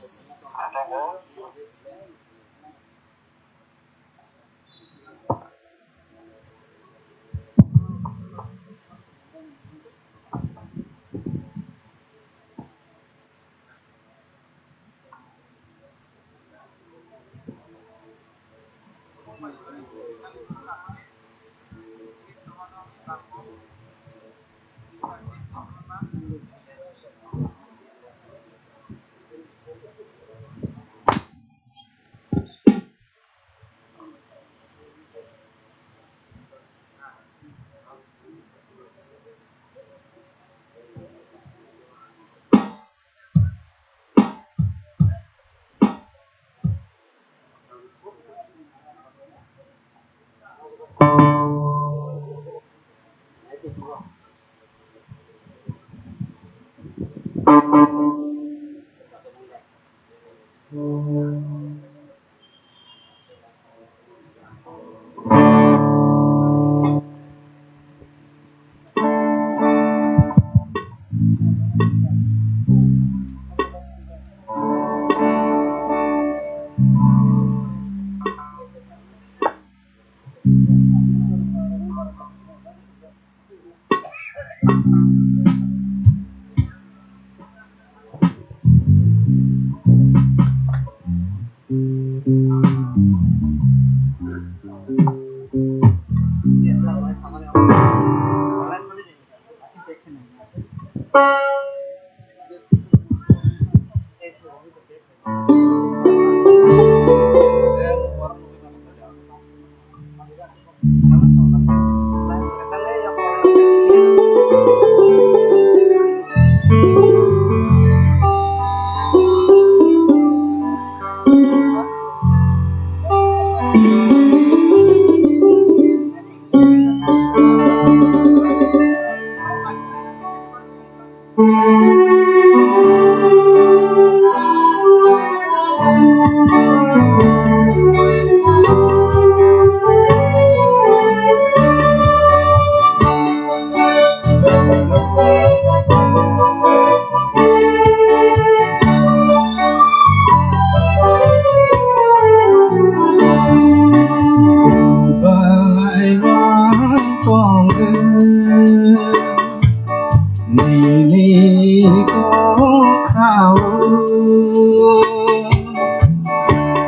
Nini kokhao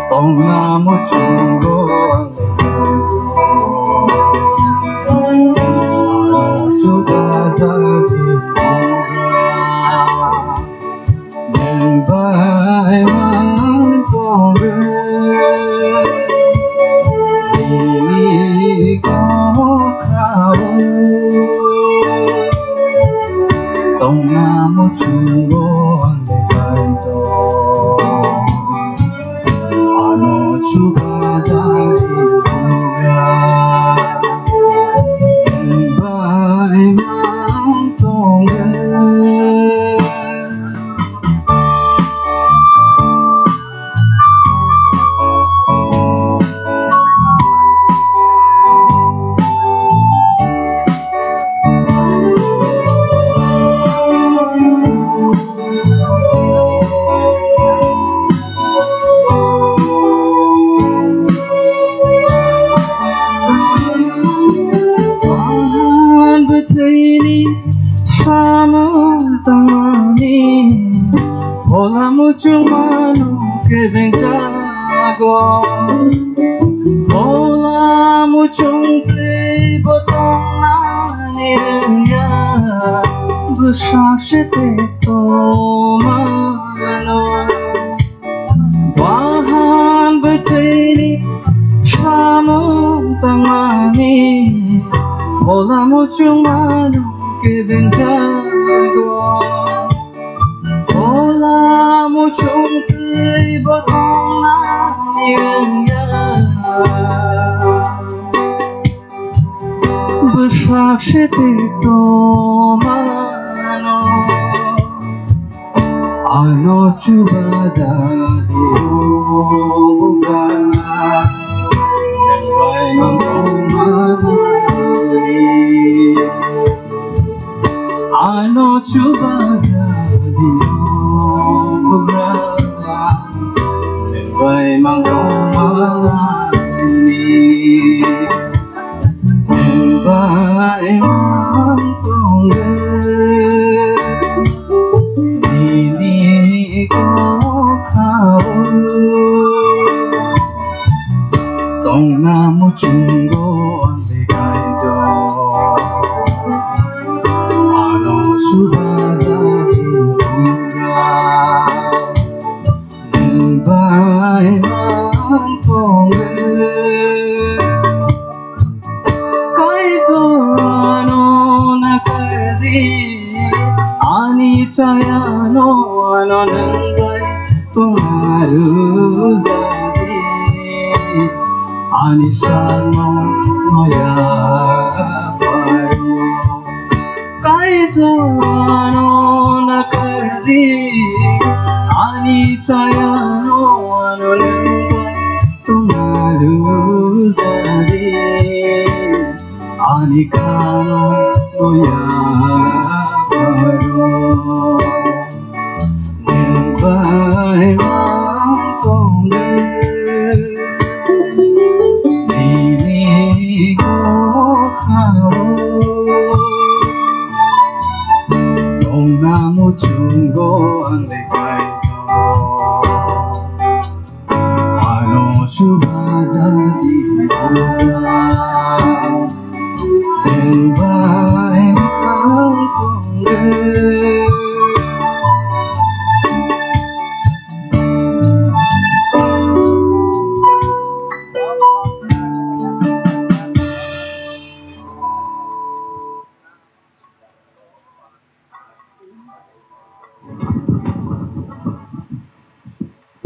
tongna muchungo chuka jagi. Neng bai mang tong re, nini kokhao tongna muchungo ang de kaitor. Ano chuba jagi bugra, neng bai mang tong re. Bwthwini samung tangmani, phola muchung mano kebeng jago. Phola muchung tei bo tongnani rwngya, bwsak se tei tongmano. Wahan bwthwini samung tangmani, phola muchung mano kebeng jago. Phola muchung tei bo tongnani rwngya, bwsak se tei tongmano. Ano chuba jagi bugra, neng bai mang tongmani. Ano chuba jagi bugra, neng bai mang tongmani. Neng bai mang tong re, nini kokhao tongna muchungo ang de kaitor. Ano chuba jagi bugra, neng bai mang tong re. Kaitor ano na kari, ani chayano ano nang bai tongna rwjadi. Ani salno noya paro. Kaitor ano na kari, ani chayano ano nang bai tongna rwjadi. Ani khano noya paro. Neng bai mang tong re, nini kokhao tongna muchungo ang de kaitor. Ano chuba jagi bugra, neng bai mang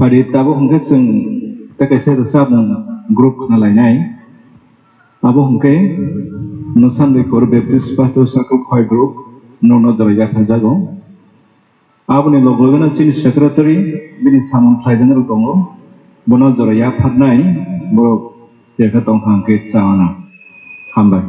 Pari tabuk hwnkhe chwng tei kaisa rwchapmung group khna lainai. Abo hwnkhe Mwsandwi Kor Baptist Pastor Circle Khowai group nokno jora yapharjago. Aboni log logino chini secretary bini samung khlaijaknai rok tongo, bono jora yapharnai borok tei khe tongkha hwnkhe chana. Hambai.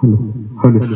Hello. Hello.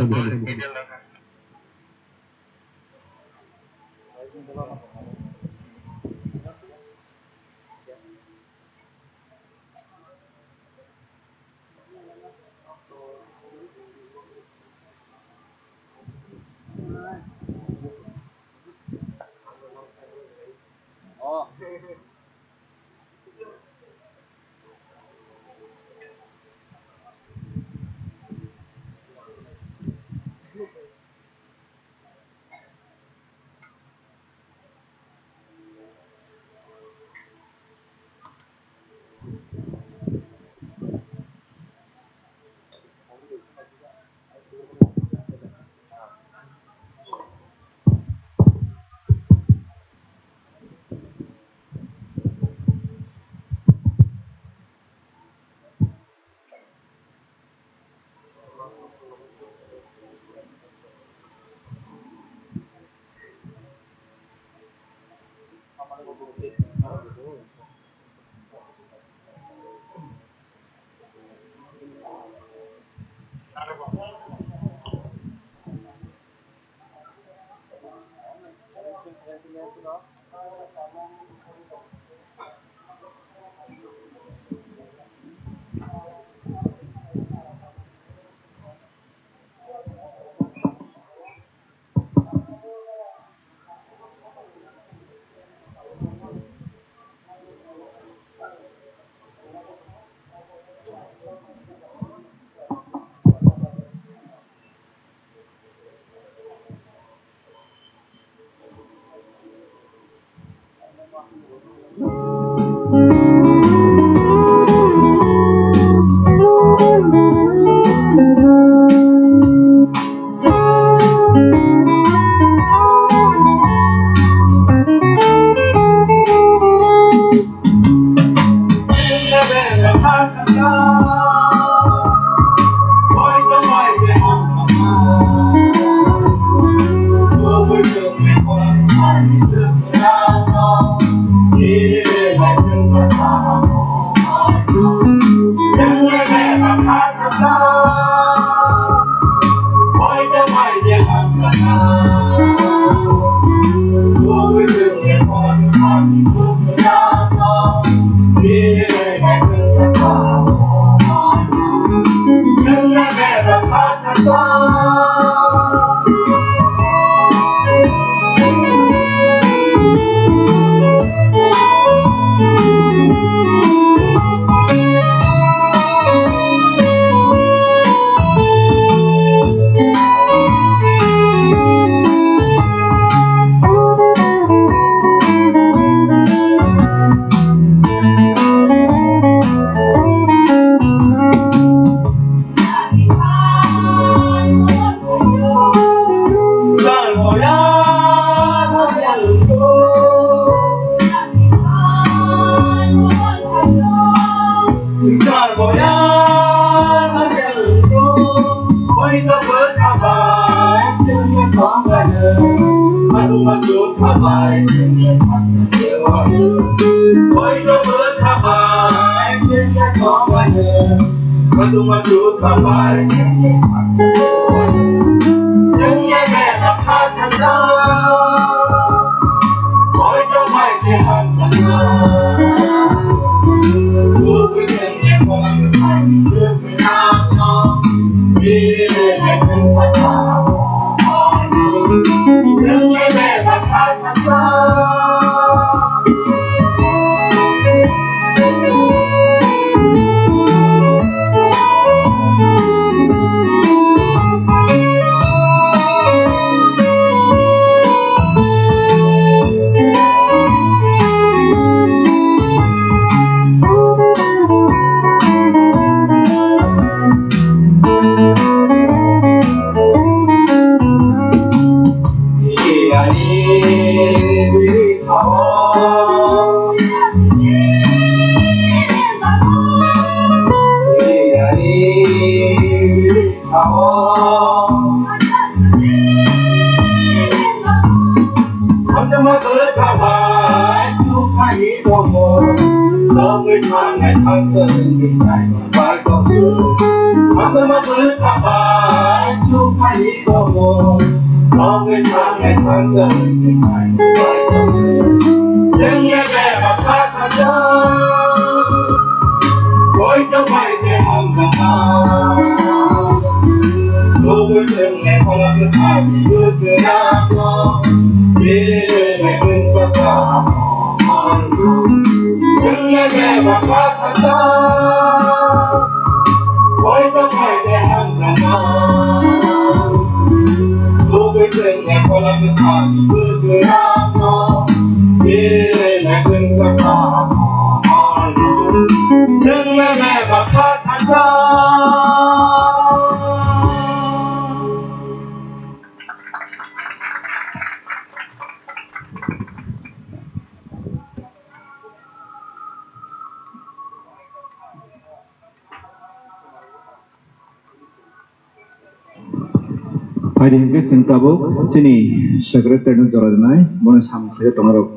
Phaidi hinkhe chwng tabuk chini secretary no jora rwnai, bono samung khlai tongnai rok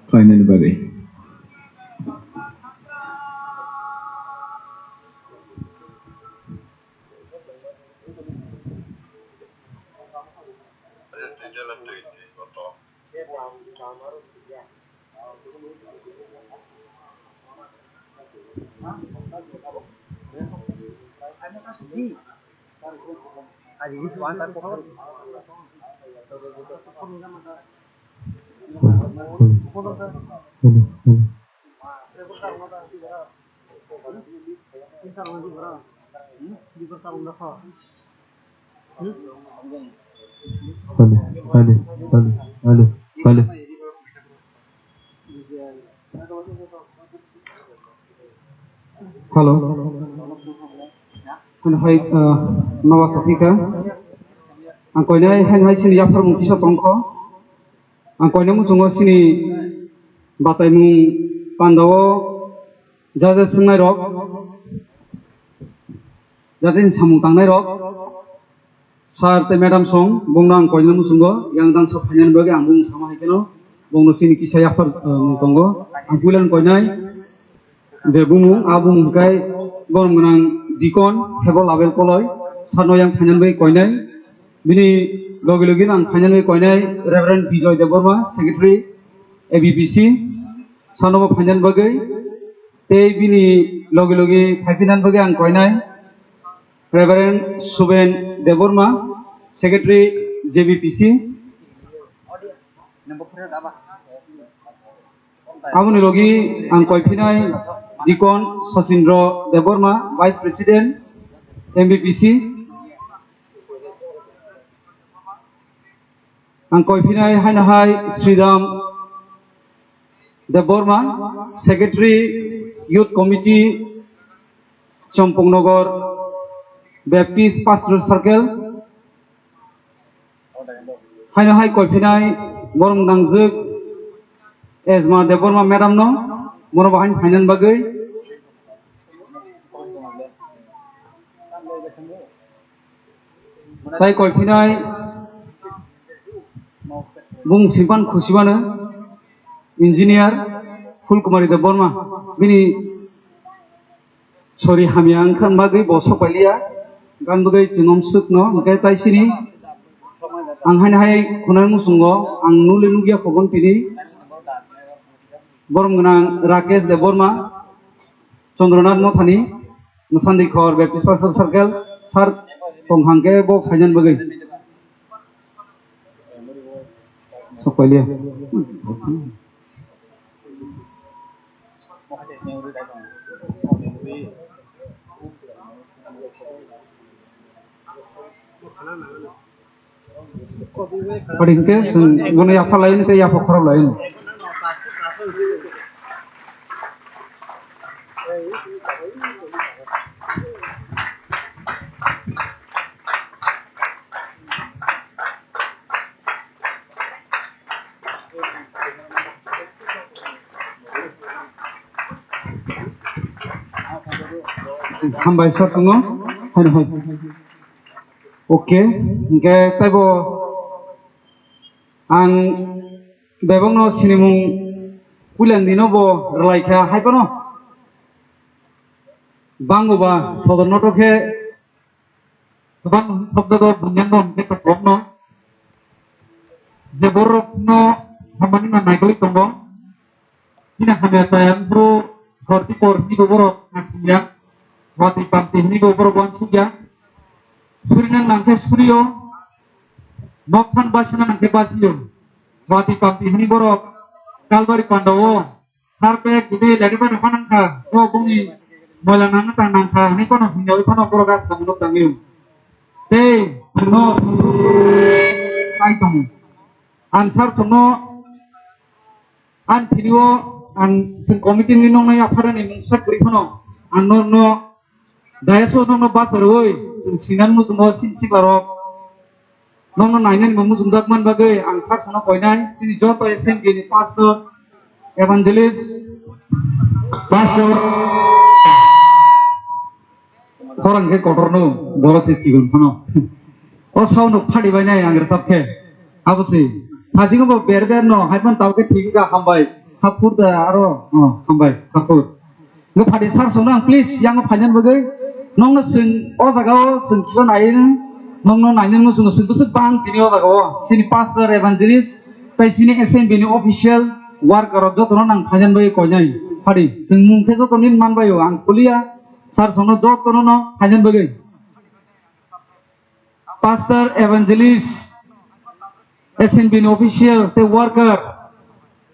khlainani bagwi. Hello, hello, hello, hello, hello. Hello. Ano hai, ah, nobar saphika. Ang koinai hai hai sini yaphar mung kisa tongkho. Ang koinai muchungo sini bataimung pandao jaja swngnai rok, jaja ni samung tangnai rok, sir tei madam song bongno ang koinai muchungo yang dangsa phainani bagwi ang bung sama hai kheno bongno sini kisa yaphar, eh, mung tongo. Ang puila ang koinai je bumung, a bumung hwnkhe borom gwnang Deacon Hebol Abel Koloi, sir no yang phainani bagwi koinai. Bini logi logi no ang phainani bagwi koinai Reverend Bijoy Debbarma, Secretary A B P C, sanobo phainani bagwi, tei bini logi logi phaiphinani bagwi ang koinai Reverend Suben Debbarma, Secretary J B P C. Aboni logi ang koiphinai Deacon Sachindra Debbarma, Vice President M B P C. Ang koiphinai haino hai Sridham Debbarma, Secretary Youth Committee, Champaknagar Baptist Pastoral Circle. Haino hai koiphinai borom nangjak Ejma Debbarma madam no, bono bo haino phainani bagwi. Tai koiphinai bung simpan khusibano engineer Phulkumari Debbarma, bini Sorry, hamya wngkha bagwi bo sok pailiya. Gan bagwi chwngno swkno, hwnkhe tai sini ang haino hai khunai muchungo ang nule nukya khobon tini. Borom gwnang Rakesh Debbarma, Chandranath Mothani, Mwsandi Khor Baptist Pastor Circle, sir tong hangkhe bo phainan bagwi. Sok pailiya. Pari hingke chwng bono yapha laiyani tei yapha khorok laiyani. Hambai sir tongno. Hai, hai. Okay, hingke taibo ang bebakno sinimung puilani dino bo rwlaikha hai phano. Bango ba sodorno to khe Kwbang shobdo do bunyang no hingke koplok no. Je borok no hamani na naigwlwi tongo. Chini hamya chaya bro horti por hini bo borok naisingya. Watwi pamti hini bo borok wansukya. Surina nangkhe surio. Nokphan basina nangkhe basio. Watwi pamti hini borok Kalbari pandao. Harpek gede lari bai nangkha nangkha, o bongni moila nangna tang nangkha, hwnwi phano hwnyawi phano borok a samungno tangwi. Tei chwngno sai tongo. Ang sir chwngno ang thini o ang chwng committee ni noknai apharani mungsa kwrwi phano ang no, no Dayas o nokno basa rwui chwng sinan muchungo sin siklarok nokno nainani bo muchungjak man bagwi ang sak sano koinai chini joto S N P ni pastor, evangelist, pastor, khorang khe kotorno borok se chikon phano. O saono phadi bainai ang rwchap khe. Abo se. Thajingo bo ber ber no, hai phano tao khe thik wngkha, hambai. Haphur da aro, oh, hambai, haphur. Nw phadi sir songno ang please yango phainan bagwi. Nokno chwng o jaga o chwng kisa nai nokno nainani muchungo chwng bwswk bang tini o jaga o. Chini pastor, evangelist, tai chini S N B ni official worker rok jotono nang phainan bagwi koinai. Phadi chwng mung khe joto nini man bai o ang kuliya sir songno jotono no phainan bagwi. Pastor, evangelist, S N B ni official tei worker,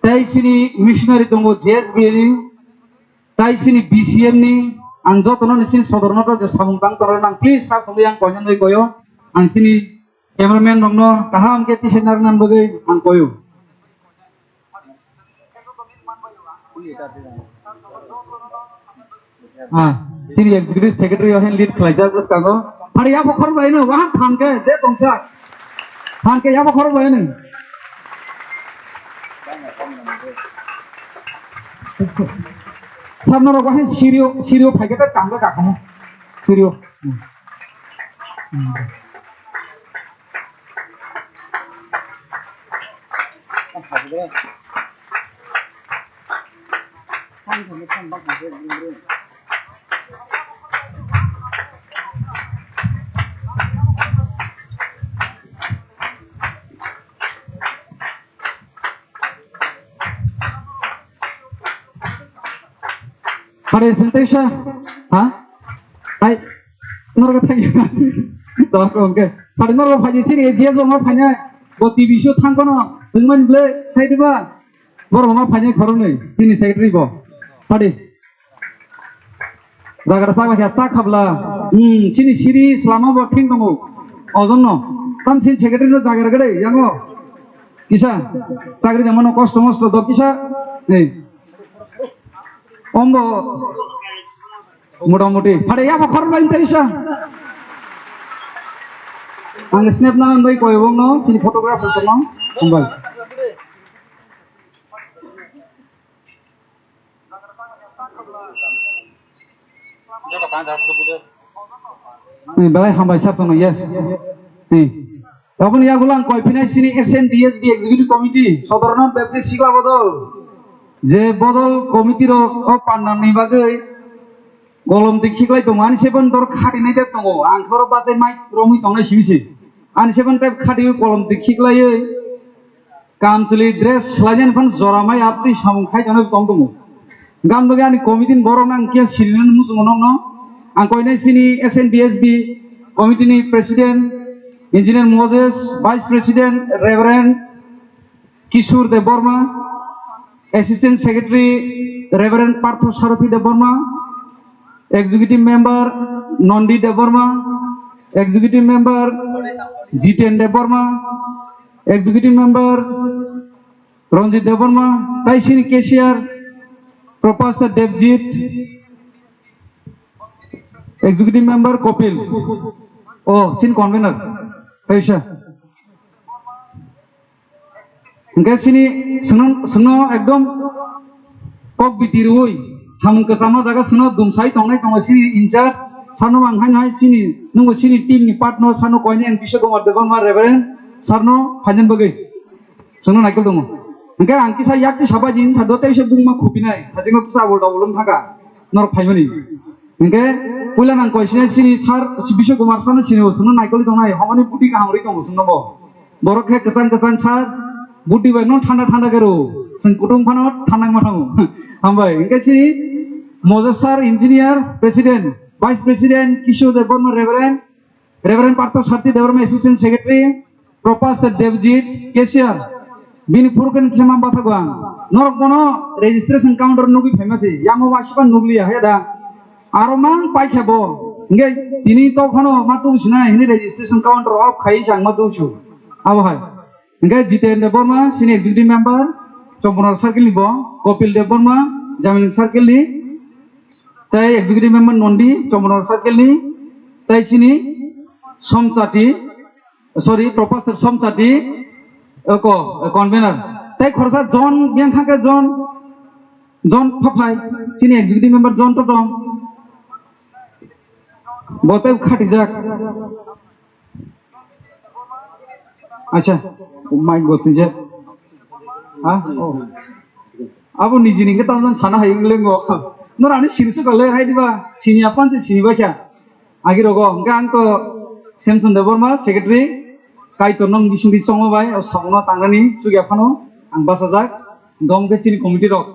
tei chini missionary tongo J S B ni, tei chini B C M ni, ang jotono ni chini sodorno to samung tang toro nang please sa songwi ang koinani bagwi koyo, ang chini cameraman rokno kaham khe tisai narwknani bagwi ang koyo. Ah, chini executive secretary o hen lead khlaijak bwskango. Phari yapha khorok bai no, waham phan khe, je tongsa. Phan khe yapha khorok bai no. Sir, norok wahai sirio, sirio phai khe ta tangkha kakamo. Sirio. Hmm. Hmm. Hare sentesa, ha? Hai, norok thang ya. Tok, oke. Hare norok phai sini, G S bo ma phai na. Bo T V show thang kono, jengman ble, hai diba? Borok ma phainai khoroknwi, chini secretary bo. Padi. Jagra sak kha sak khabla. Hmm, chini siri slama bo thing tongo. Ojonno. Tam chini secretary no jagra gede yango. Kisa. Chakri jamano kosto mosto do kisa. Nei. Ombo. Motamuti. Padi ya bo khorok bai tei sa. Ang snap na bai koi bong no, chini photographer no. Hambai. Ni belai hambai sir songno, yes. Ni. Aboni yagulang koi phinai sini S N D S B Executive Committee, Sodorno Baptist Sikla Bodol. Je bodol committee rok o pandani bagwi Kolom twi khiklai tongo, ani seven dor khatinai de tongo, ang khoro bachai mai romwi tongnai simi se. Ani seven type khatiwi kolom twi khiklaiwi, kamchwlwi dress swlainani phano jora mai aptwi samung khai tongnai tong tongo. Gam logi ani committee ni borok nang khe sirinani muchungo nokno. Ang koinai sini S N B S B committee ni president, Engineer Moses, vice president Reverend Kishore Debbarma, Assistant Secretary Reverend Partho Sarathi Debbarma, Executive Member Nondi Debbarma, Executive Member Jiten Debbarma, Executive Member Ranjit Debbarma, tai sini cashier Propasta Devjit, Executive Member Kopil, oh, sini convener, tai sa. Hingke sini sengno, sengno ekdom kok biti rwi samung kwchangma jaga sengno dumsai tongnai tongo sini in charge sarno ang haino hai sini nungo sini team ni part no sarno koini ang Kishore Kumar Debbarma Reverend sarno phainani bagwi sengno naikol tongo. Hingke ang kisa yak kisa bai din sa do tei se bungma khupinai hajingo kisa abol dobol wng thaka norok phaimani. Hingke puila nang koisini sini sir Biswa Kumar sano sini bo sino naikoli tongnai, homoni budi kaham rwi tongo sino bo. Borok khe kwchang kwchang sir, budi bai no thanda thanda khe rw, chwng kutung phano thanda wngma thango. Hambai, hingke sini Moses sir, engineer, president, vice president, Kishore Debbarma, Reverend, Reverend Partho Sarthi Debbarma, Assistant Secretary, Propast Devjit, Cashier, bini phuru khe kisa ma bathago ang. Norok bono registration counter nugwi phaima se, yango masiba nugliya he da. Aro mang paikha bo, hingke tini to phano ma tubu sinai hini registration counter off khai chang ma tubu su. Abo hai. Hingke Jiten Debbarma, sini executive member, Chomponor circle ni bo, Kopil Debbarma, Jamini circle ni, tei executive member Nondi, Chomponor circle ni, tei sini Somchati, sorry, Propast Somchati, oko, convener. Tei khorsa John, biyang thangkhe John, John Phaphai, sini executive member John Totong. Bo tei khatijak. Acha, mic bo twijak. Ha? Oh. Abo nijini khe tamjani sana hai wnglengo. Nor ani sini suka le hai diba? Sini apan se sini bakya. Agi rogo, hingke ang to Samson Debbarma, secretary, Kaitor nong bising di chongma bai, o samungno tangnani chukya phano ang bachajak, hingke omo khe chini committee rok.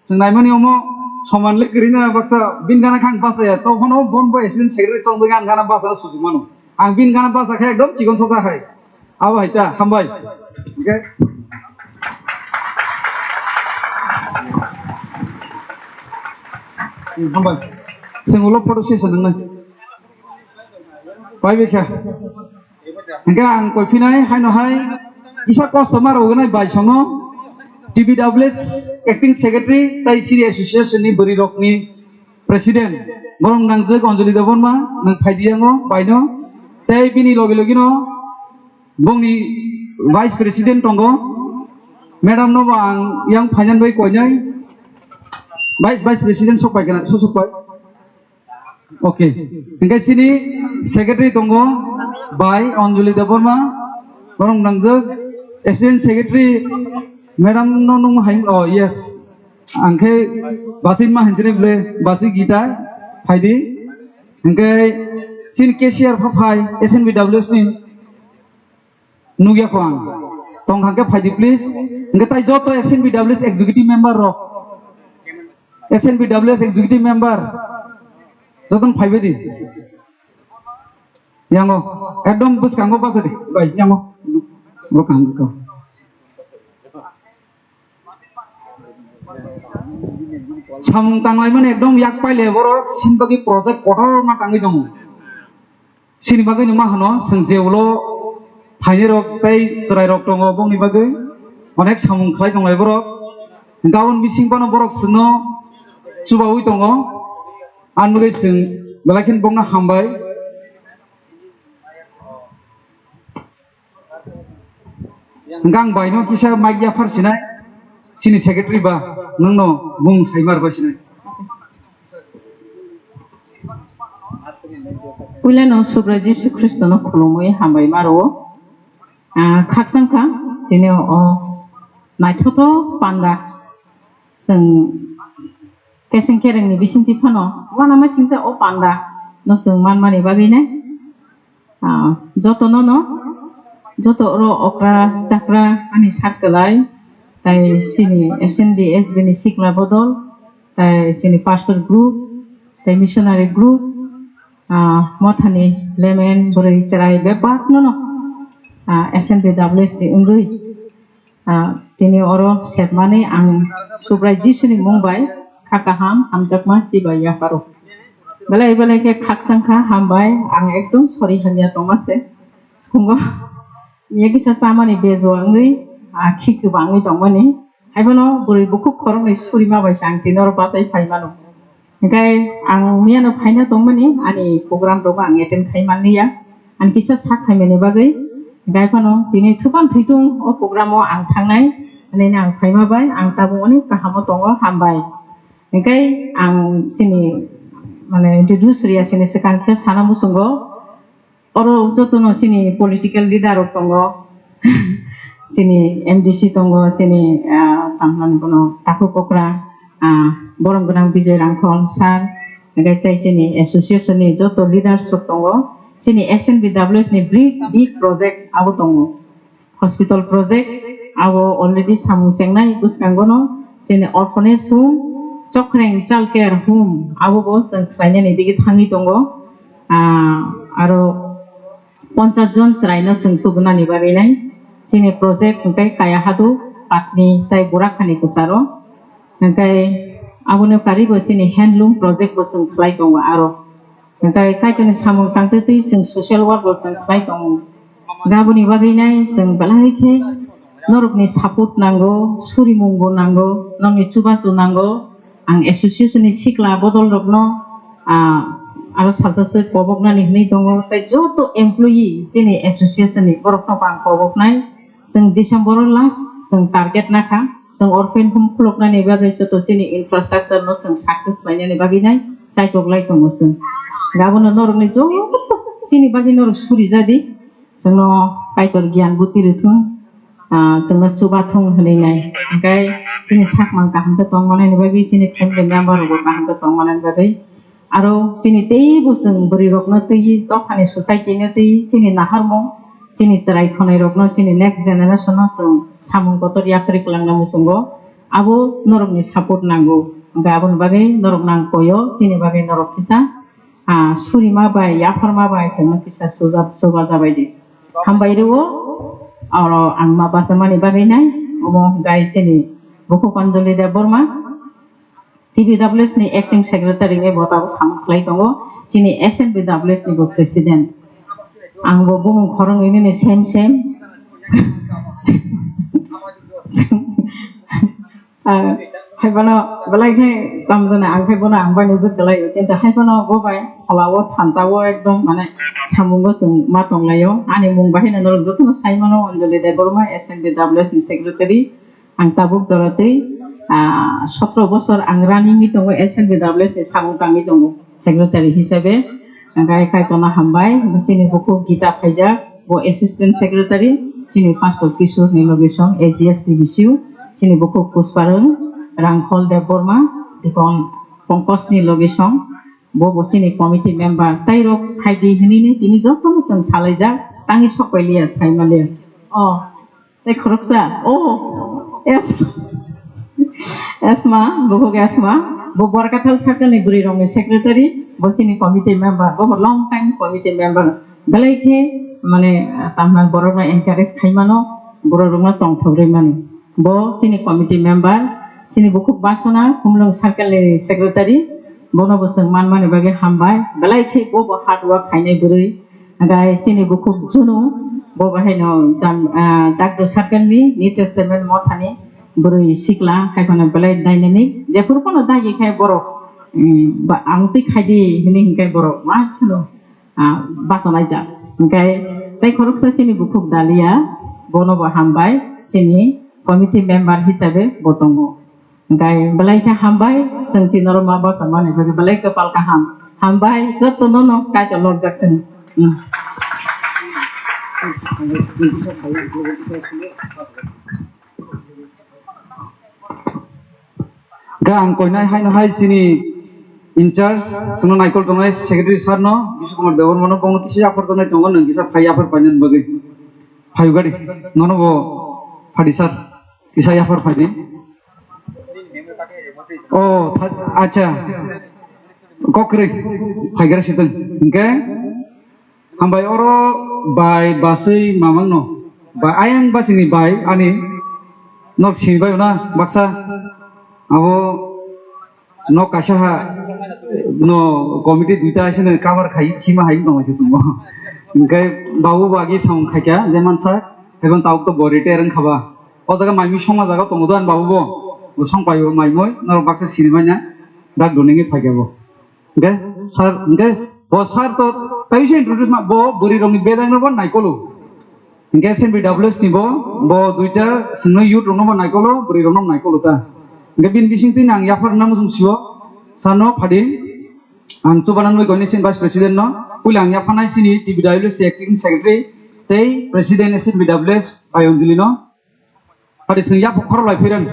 Chwng naimani omo soman le kwrwina baksa, bini gana khe ang bachaya, to phano bon bo assistant secretary chongdogwi ang gana bachana sujuk mano. Ang bini gana bacha khe ekdom chikon sacha hai. Abo hai ta, hambai. Hingke, hambai. Chwng ulo photo session wngnai. Pai bekha. Hingke ang koi phinai haino hai kisa customer rok wngnai bai songno T B W S acting secretary tai sini association ni bwrwi rok ni president borok nangjak Anjali Debbarma nang phaidi yango baino tei bini logi logi no bongni vice president tongo, madam no bo ang yang phainani bai koinai vice, vice president sok pai kana, sok sok pai. Okay. Hingke sini secretary tongo bai Anjali Debbarma, borok nangjak assistant secretary madam no nung hai, oh yes. Angkhe basi ma hinjini ble basi gita phaidi. Hingke sini cashier pha phai S N B W S ni. Nukya kho ang. Tong kha khe phaidi please. Hingke tai joto S N B W S executive member rok. S N B W S executive member. Joto phaibai di. Yango. Ekdom bwskango basa di. Bai, yango. Bo kaham kha. Samung tanglaimani ekdom yak paile borok sini bagwi project kotor ma tangwi tongo. Sini bagwi no ma hano chwng je ulo phaini rok tei chwrai rok tongo bongni bagwi onek samung khlai tonglai borok. Gabon bising bono borok chwngno chubaui tongo. Ang bagwi chwng belai kheno bongno hambai. Hingke ang bai no kisa mic yaphar sinai, chini secretary ba, nwng no bung saimar ba sinai. Puila no Subrai Jisu Khristo no khulumui hambai maro. Ah, khakchang kha, tini o naithothok panda. Chwng Keseng kerengni bisingtwi phano uanama singsa o panda no chwng manmani bagwi nai. Ah, joto no no, joto oro okra chakra ani sak chalai, tai chini S N B S B ni sikla bodol, tai chini pastor group, tai missionary group, ah, mothani lemen bwrwi chwrai bebak no no, ah, S N B W S ni wngwi, ah, tini oro sepmani ang Subrai Jisuni mung bai kha kaham hamjakma chibai yapharo. Belai belai khe khakchang kha, hambai, ang ekdom sori hamya tongma se. Phungo miya kisa chamani bejua wngwi, ah, khikchwba wngwi tongmani. Haiphano bwrwi bukhuk khoroknwi surima bai se ang tini oro bachai phai mano. Hingkai ang miyano phaina tongmani, ani program rogo ang attend khai manliya. Ang kisa sak phaimani bagwi. Hingkai phano tini thuphan thwitung o program o ang thangnai. Hwnwi ang phaima bai, ang tabuk onek kaham o tongo, hambai. Hingkai ang chini, mane, introduce riya sini swkang khe sana muchungo. Oro jotono chini political leader rok tongo. Chini M D C tongo, chini, ah, tangmani bono Takhuk Okra, ah, borom gwnang Bijoy Rangkhol sir, hingke tei chini association ni joto leaders rok tongo. Chini S N B W S ni big, big project abo tongo. Hospital project, abo already samung chengnai bwskango no chini orphanage home, Chokreng child care home, abo bo chwng khlainani digi thangwi tongo. Ah, aro ponchas jon chwraino chwng tubunani bagwi nai. Chini project hwnkhe Kayahadu, Patni tei Burakhani kwcharo. Hwnkhe abono karwibo chini handloom project bo chwng khlai tongo aro. Hwnkhe Kaitorni samung tangtwi twi chwng social work bo chwng khlai tongo. Hwnkhe aboni bagwi nai chwng belai khe norokni support nango, surimungbo nango, nokni chubachu nango. Ang association ni sikla bodol rokno, ah, aro salsa se koboknani hinwi tongo, tei joto employee chini association ni borokno bo ang koboknai. Chwng December o last chwng target nakha, chwng orphan home khuluknani bagwi joto chini infrastructure no chwng success khlainani bagwi nai chaitok lai tongo chwng. Gabono norokni joto chini bagwi norok suri jadi. Chwngno Kaitor giyan buti rwthung, ah, chwngno chubathung hwnwi nai. Hwnkhe chini sakmang kaham khe tongmani bagwi chini family member rokbo kaham khe tongmani bagwi. Aro chini teibo chwng bwrwi rokno twi, dophani society no twi, chini naharmung, chini chwrai khonai rokno, chini next generation no chwng samung kotor yapri kwlangna muchungo. Abo norokni support nango. Hwnkhe aboni bagwi norokno ang koyo, chini bagwi norok kisa ah, surima bai, yapharma bai, chwngno kisa suja-, suba jabai di. Hambai rwo, oro ang ma bachamani bagwi nai, omo hwnkhe chini bukhuk Anjali Debbarma, T B W S ni acting secretary ni bo tabuk samung khlai tongo, chini S N B W S ni bo president. Ang bo bumung khoroknwi nini same same. Ah, haiphano belai khe tamjani ang khe bono ang bai nujak kwlai o, kintu haiphano bo bai phola o thansa o ekdom mane samungo chwng ma tong lai o. Ani mung bai haino norok jotono sai mano, Anjali Debbarma, S N B W S ni secretary. Ang tabuk jora twi, ah, sotro bosor ang running ni tongo, S N B W S ni samung tangwi tongo secretary hisabe. Hwnkhe Kaitorno hambai, chini bukhuk Gita phaijak, bo assistant secretary, chini pastor Kishore ni logi song, A G S T B C U, chini bukhuk Pusparwng, Rangkhol Debbarma, Dikon Pankaj ni logi song, bo bo chini committee member, tei rok phaidi hinini tini jotono chwng salaijak, tangwi sok pai liya, sai ma liya. Oh, tei khoroksa, oh, yes. Esma, bukhuk Esma, bo Borkathal circle ni bwrwi rokni secretary, bo chini committee member, bo long time committee member. Belai khe, mane, tamna borok no encourage khai mano, borok rok no tongthok rwi mano. Bo chini committee member, chini bukhuk Basona, Khumlwng circle ni secretary, bono bo chwng man mani bagwi hambai. Belai khe bo bo hard work khainai bwrwi. Hwnkhe chini bukhuk Junu, bo bahaino jam-, ah, Dagdo circle ni New Testament mothani bwrwi sikla, haiphano belai dynamic. Jephuru phano dagi khai borok, mm, ba, ang twi khaidi hinwi hinkhai borok ma chwngno, ah, bachalaijak. Hwnkhe tei khoroksa chini bukhuk Dalia, bono bo hambai, chini committee member hisabe bo tongo. Hwnkhe belai khe hambai, chwng tini oro ma bachama ni bagwi belai kwpal kaham. Hambai, joto no no Kaitor lobjak thung. Hmm. Ga ang koinai haino hai chini in charge, chwngno naikol tongnai secretary sir no, Bishu Kumar Debbarma no, bongno kisa yaphar janai tongo, nwng kisa phai yaphar painani bagwi. Phayu gari, nono bo phadi sir, kisa yaphar phaidi. Oh, tha-, acha. Kok kwrwi, phaigra sitwng. Hinkhe, hambai oro bai basui mamangno. Bai ayang basini bai ani nok sini bai na baksa. Abo nok kaisa ha no committee duita asino cover khai khima hai tong khe chwngno. Hinkhe babu bagi samung khaikha je mansa ebon tabuk to bo retire wngkha ba. O jaga maimi songma jaga tongo do ani babu bo. Bo song paio maimoi norok baksa sini manya dak duningwi phaikha bo. Hinkhe sir, hinkhe bo sir to kaisa introduce ma, bo bwrwi rokni bedang no bo naikolo. Hinkhe S M B W S ni bo, bo duita chwngno youth rokno bo naikolo, bwrwi rokno naikolo ta. Hinkhe bini bising twi ang yaphar na muchung sio sir no phadi. Ang chubanan bai koini sin vice president no, puila ang yapharnai sini T B W S acting secretary tei president S M B W S bai Anjali no. Pati sini yapu khoro lai phiren.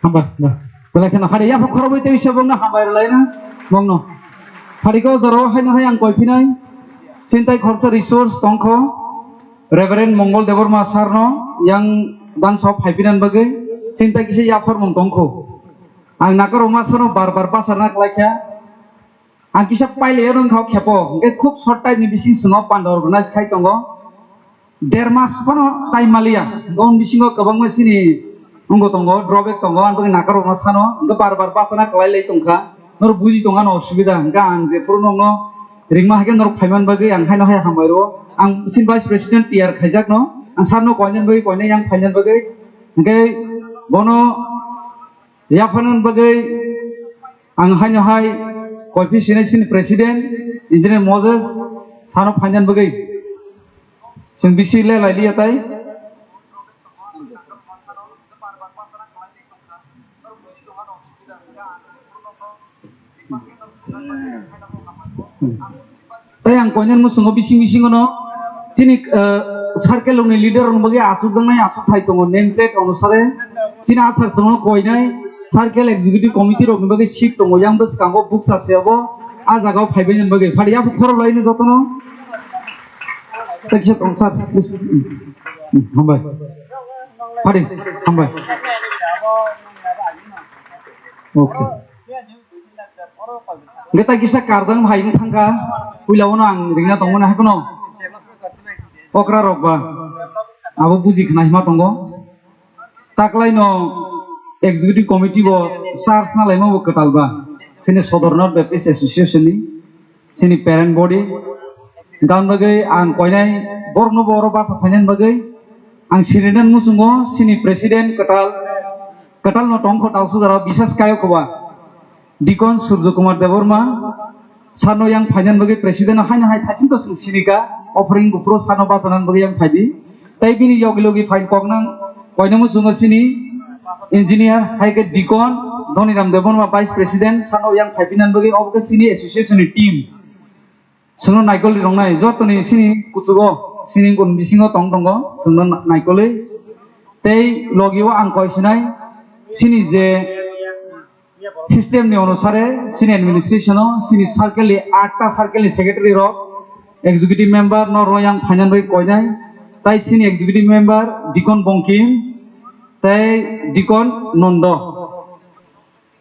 Hambai, ba. Belai kheno hari yaphang khorokbai tei bisa bongno hambai rwlaina bongno. Hari ko joro haino hai ang koi phinai. Chintai khoroksa resource tongkho. Reverend Mongol Debbarma sir no yang dance o phai phinani bagwi chintai kisa yaphar mung tongkho. Ang nakarokma sir no bar bar bacharna kwlai kha. Ang kisa pailaiya rwng kha o khepo, hinkhe khub short time ni bising chwng o panda organize khai tongo. Der mas phano time maliya, hinkhe o bisingo kwbangma chini wngbo tongo, drawback tongo, ang bagwi nakarokno sano, hinkhe bar bar bachana kwlai lai tongkha, norok buji tongano osubida, hinkhe ang jephuru nokno ringma haikhe norok phaiman bagwi ang haino hai hambai rwo. Ang chini vice president T R khaijakno, ang sarno koinani bagwi, koinai yang phainan bagwi, hinkhe bono yapharnani bagwi ang haino hai koipi sinai sini president engineer Moses sano phainan bagwi chwng bisi le lai liya tai. Tei ang koinani muchungo bising bisingono chini, eh, circle rokni leader rokni bagwi asukjaknai asukthai tongo, name plate onusare chini asar songno koinai circle executive committee rokni bagwi seat tongo, yang bwskango buksa se obo ah jagao phaibaini bagwi. Phadi yaphang khorok laino jotono. Tei kisa tong sir, please. Hmm, hambai. Phadi, hambai. Okay. Hwnkhe tai kisa karjak hai wng thangkha, puila ono ang ringna tongmani hai phano okra rok ba abo buji khna hima tongo. Taklaino executive committee bo charge na laima bo kwtal ba, chini Sodornath Baptist Association ni, chini parent body. Gan bagwi ang koinai borokno bo oro basa phainani bagwi ang sininan muchungo chini president kwtal, kwtal no tongkho tausujarao bisas kayo khoba. Deacon Surjo Kumar Debbarma, sano yang phainan bagwi president no haino hai thaisin to chwng sinika, offering buphuru sano bachanan bagwi yang phaidi. Tai bini yogi logi phain koknang koinai muchungo chini engineer, hai khe Deacon Dhoniram Debbarma, vice president, sano yang phaipinan bagwi obo khe chini association ni team. Chwngno naikol rinoknai jotoni chini kuchugo, chini kun bisingo tong tongo, chwngno na-, naikolwi. Tei logio ang koi sinai, chini je system ni onusare, chini administration o, chini circle ni, atta circle ni secretary rok, executive member no royang phainan bai koinai, tai chini executive member Deacon Bongkim, tei Deacon Nondo.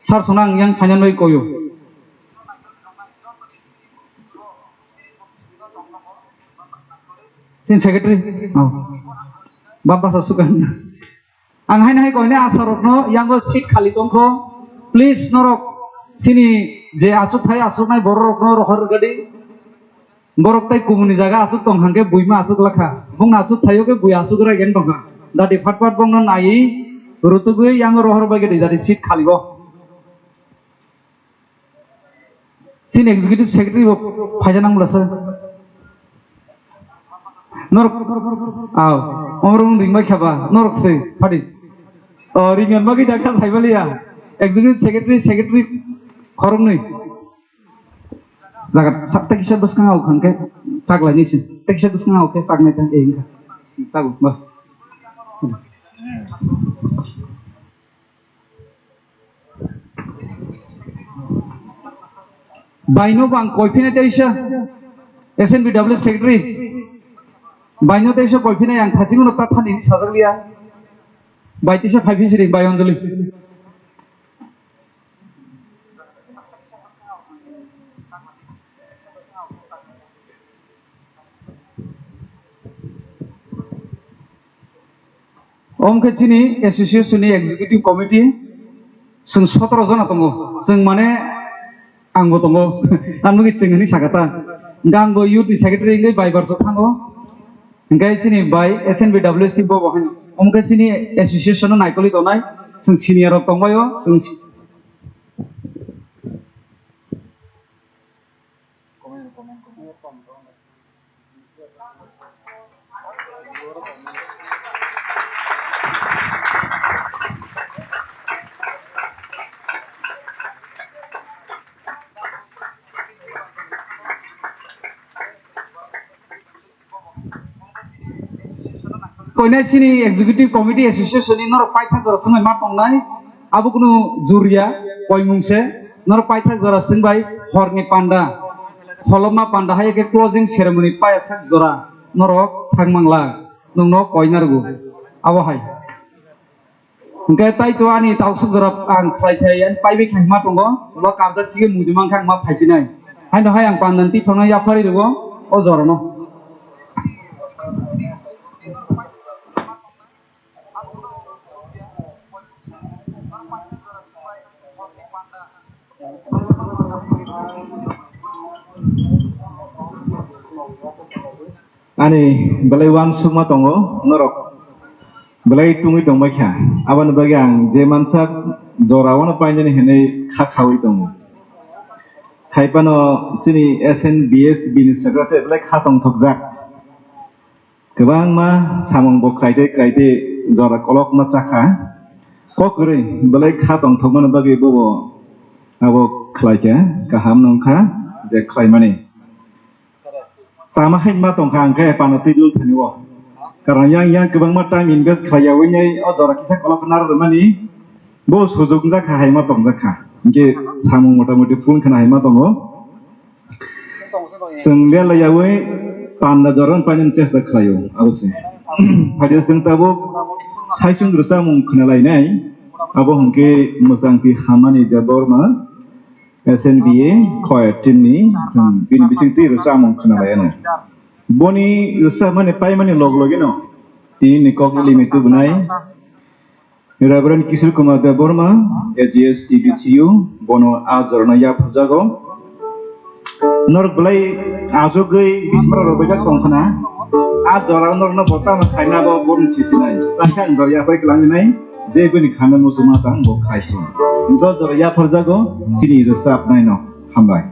Sir, sono ang yang phainan bai koyo. Chini secretary? Oh. Baba sa sukan. Ang haino hai koinai asarokno yango seat khali tongkho. Please, norok Chini je aswk thai aswknai borok rokno rohor rwgadi. Borok tai kubuni jaga aswk tong hangkhe buima aswk lakha. Bongni aswk thaio khe bui aswk raigen tongkha. Dati phat phat bongno naiwi rutugwi yango rohor bai gadi dati seat khaligo. Chini executive secretary bo phaina nang bwlasa. Norok, aw, omorok ringbai khaba, norok se, phadi. O, ringyan bagwi da kha saibaliya. Executive secretary, secretary khoroknwi. Jaga sak tekisa bwskang au khangkhe chak lainai se. Tekisa bwskang au khe chak nai tang e wngkha. Chago, bas. Baino bo ang koiphinai teisa S N B W secretary. Baino teisa koiphinai ang thasingno ta thani sajak liya. Bai teisa phai phi siring bai Anjali. Omo khe chini association ni executive committee, chwng sotoro jona tongo. Chwng mane angbo tongo. Ang nugwi chwng hinwi sakha ta. Hwnkhe angbo youth ni secretary wngwi bai barso thango. Hwnkhe chini bai S N B W C bo bo haino. Omo khe chini association no naikolwi tongnai. Chwng senior rok tongbaio. Chwng si- Koinai chini executive committee association ni norok paithak jora swngwi ma tongnai, abo kunu juriya koimung se, norok paithak jora swngbai horni panda, kholopma panda hai khe closing ceremony paiyasak jora norok thang mangla, nwngno koina rwgo abo hai. Hwnkhe tai to ani tausuk jora ang khlai thai ani paibai khe hima tongo, ulo karjak khe muitu mankhe ang ma phaipinai. Haino hai ang pandan tithokno yapharwi rwgo o jorano. Ani belai uansukma tongo norok, belai tungwi tongbaikha. Aboni bagwi ang je mansak jora uano painani hinwi kha khaui tongo. Haiphano chini S N B S bini secretary belai kha tongthokjak. Kwbangma samung bo khlai tei khlai tei jora kolokma chakha. Kok kwrwi belai kha tongthokmani bagwi bobo abo khlaikha, kaham nungkha je khlaimani. Chama hai ma tongkha ang khe pano twi dul thani o. Karon yang yang kwbangma time invest khlai yaui nai o jora kisa kolok nar rwmani bo sujok wngjakha hai ma tongjakha. Hinkhe samung mota moti phone khna hai ma tongo. Chwng le laiyaui panda jora painani chesta khlaio, abo se. Phaidi chwng tabuk saichung rwchapmung khna lainai, abo hwnkhe Mwchangtwi Hamani Debbarma, S N B A Choir team ni chwng bini bisingtwi rwchapmung khna laianw. Boni rwchapmani paimani log logino tini ni kok limit tubunai. Reverend Kishore Kumar Debbarma, A G S T B C U, bono a jorano yapharjago. Norok belai ajogwi bismara rwbaijak tongkhna. A jora norokno bo tamo khaina bo borni sisinai. Takhe ang jora yaphar kwlangwi nai, je bini khana muchungma tang bo khai thung. Jo jora yapharjago, chini rwchapnaino. Hambai.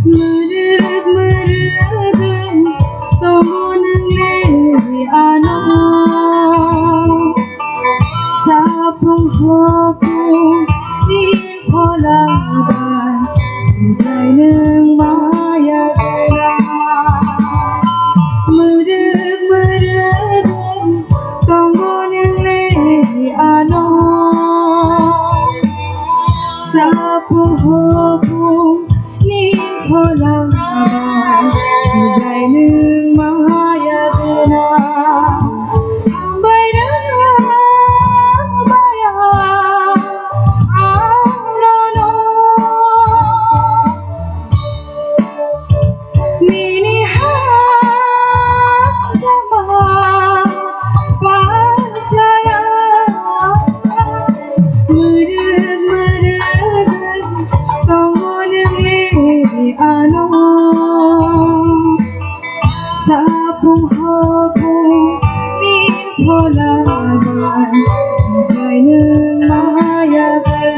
Mrwk mrwk tongo nwng le ano. Sapung hopung ni phola bai sibai nwng maya gwnang. Mrwk mrwk tongo nwng le ano. Sapung hopung ni phola bai sibai nwng maya gwnang. Hambai rwng maya ang nono. Nini hajama pachaya mrwk mrwk tongo nwng le ano. Sapung hopung ni phola bai sibai nwng maya gwnang.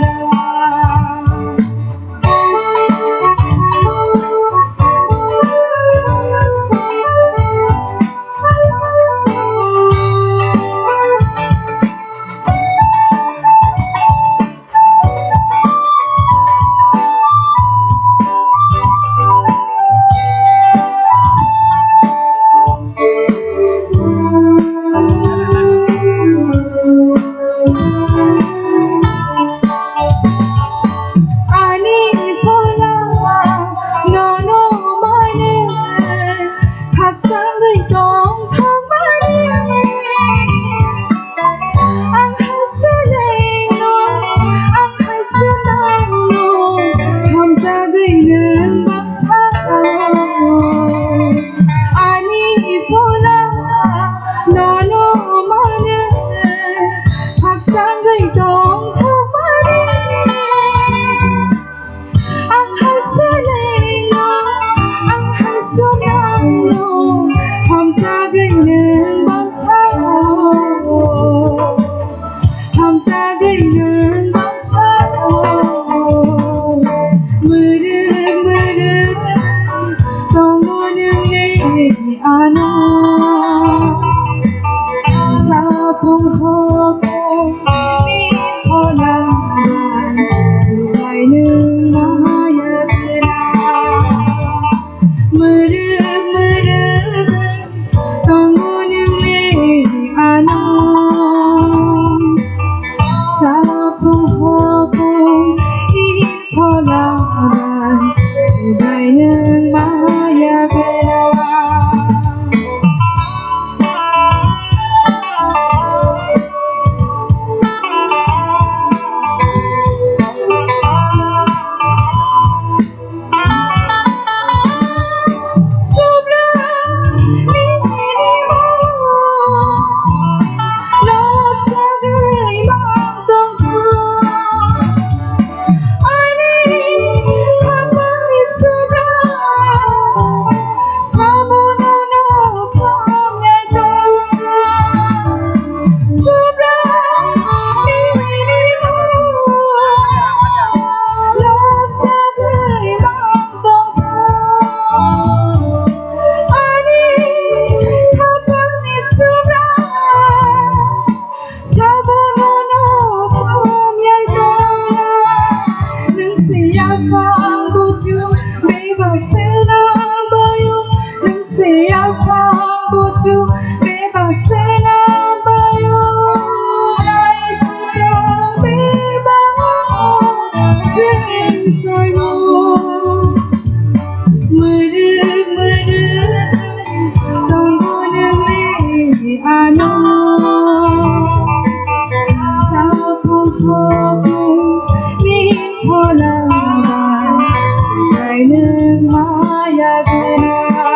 Maya guna,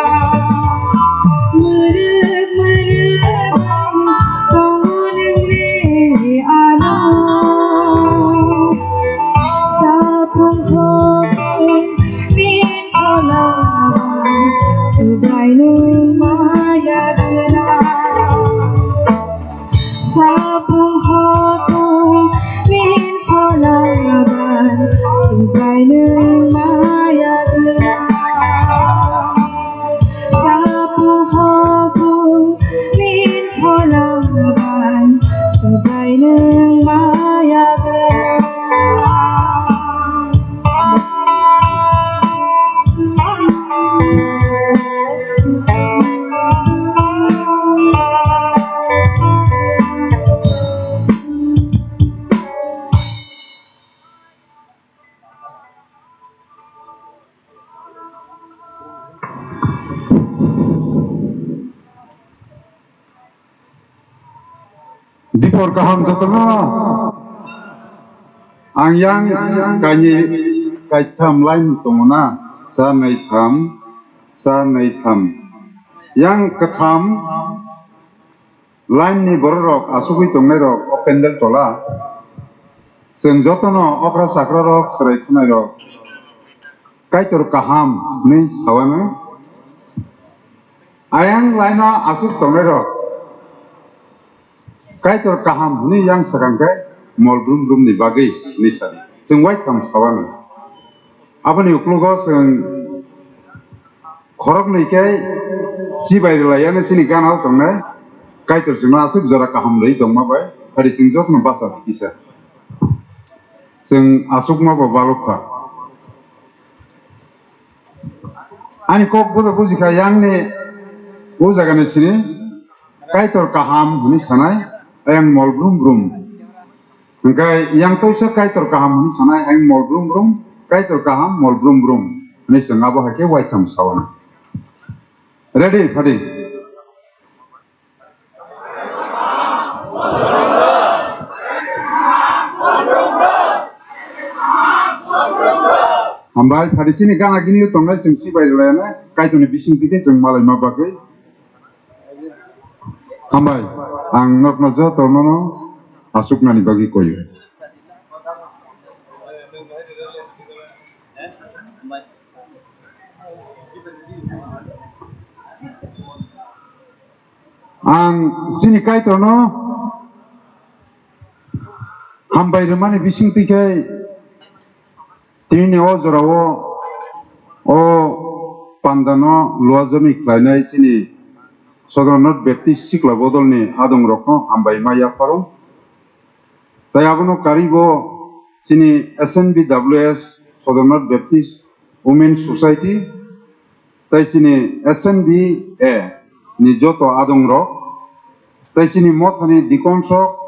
muruk muruk ang tongo nungni ano. Sapung hokung nin olaban, subai nung maya guna. Sapung hokung nin olaban, subai nung maya guna. Sapung hokung nin olaban, subai nung maya guna. Dipor kaham jotono. Ang yang kaini kaitham line tongo na, sa nai tham, sa nai tham. Yang katham line ni borok rok asugwi tongnai rok o pandal tola. Chwng jotono okra chakra rok, chwrai khwnai rok, Kaitor kaham hwnwi sawano. Ayang line o aswk tongnai rok Kaitor kaham hwnwi yang sakang khe mol brum brum ni bagwi hwnwi sadi. Chwng waitham sawano. Aboni uklogo chwng khoroknwi khe chibai rwlai yani chini gana o tongnai. Kaitor chwngno aswk jora kaham rwi tongma bai, phari chwng jotono bacha kisa. Chwng aswkma bo balok kha. Ani kok bodo buji kha, yang ni o jaga ni sini Kaitor kaham hwnwi sanai, ayang mol brum brum. Hingkai yang toisa Kaitor kaham hwnwi sanai, ayang mol brum brum, Kaitor kaham mol brum brum. Hwnwi chwng abo hai khe waitham sawana. Ready, phadi. Hambai, phadi sini gana gini tongnai chwng chibai rwlai anai, Kaitorni bising tike chwng malai ma bagwi. Hambai, ang nokno joto nono aswknani bagwi koyo. Ang chini Kaitorno hambai rwmani bisingtwi khe tinini o jorao o pandano luajaknai khlainai chini Sodornath Baptist Sikla Bodolni adongrokno hambai ma yapharo. Tai abono karwibo chini S N B W S Sodornath Baptist Women Society, tai chini S N B A ni joto adongrok, tai chini mothani deacons rok,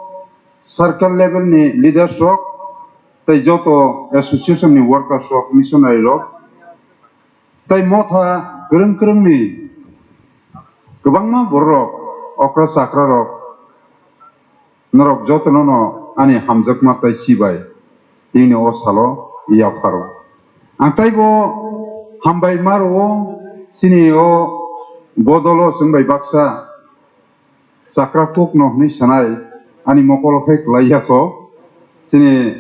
circle level ni leaders rok, tai joto association ni workers rok, missionary rok, tai motha kwrwng kwrwngni kwbangma bororok, okra chakra rok, norok jotono no ani hamjakma tai chibai tini o salo yapharo. Ang taibo hambai ma rwo chini o bodolo chwng bai baksa chakra kuk no hwnwi sanai ani mokolo khai kwlai yako chini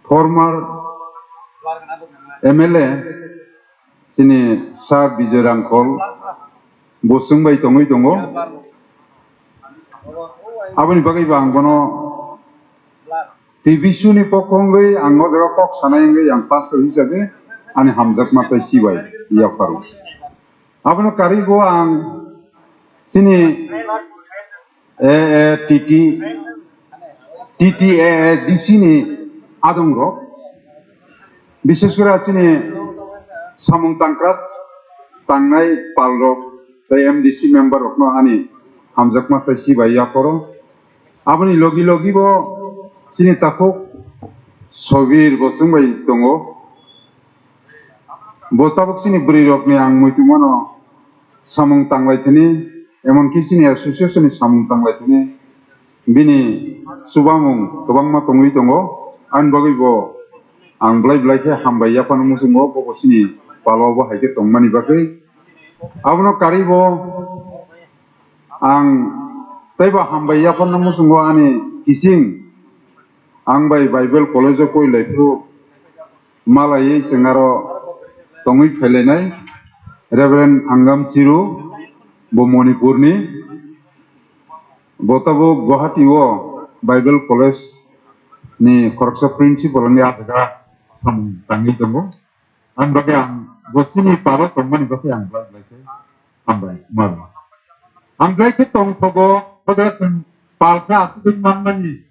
former M L A chini Sir Bijoy Rangkhol bo chwng bai tongwi tongo. Aboni bagwi bo ang bono T V suni pokho wngwi ang o jaga kok sanai wngwi ang pastor hisabe ani hamjakma tai chibai yapharo. Abono karwi bo ang chini A A T T, T T A A D C ni adongrok, bises kore chini samung tangkra tangnai palrok tei M D C member rokno ani hamjakma tei chibai yapharo. Aboni logi logi bo chini takhuk Sobir bo chwng bai tongo. Bo tabuk chini bwrwi rokni ang muitu mano samung tanglai thani, emon ki chini association ni samung tanglai thani bini chubamung kwbangma tongwi tongo. Ani bagwi bo ang belai belai khe hambai yaphano muchungo, bo bo chini palo bo hai khe tongmani bagwi. Abono karwi bo ang teibo hambai yapharno muchungo ani kising ang bai Bible College o poilai phuru malaiwi chwng aro tongwi phailainai Reverend Angam Chiru, bo Manipurni, bo tabuk Guwahati o Bible College ni khoroksa principal wngwi ah jaga samung tangwi tongo. Ang bagwi ang bo chini paro tongmani bagwi ang belai belai khe hambai mano. Ang belai khe tongthogo, boda chwng palsa asugwi manmani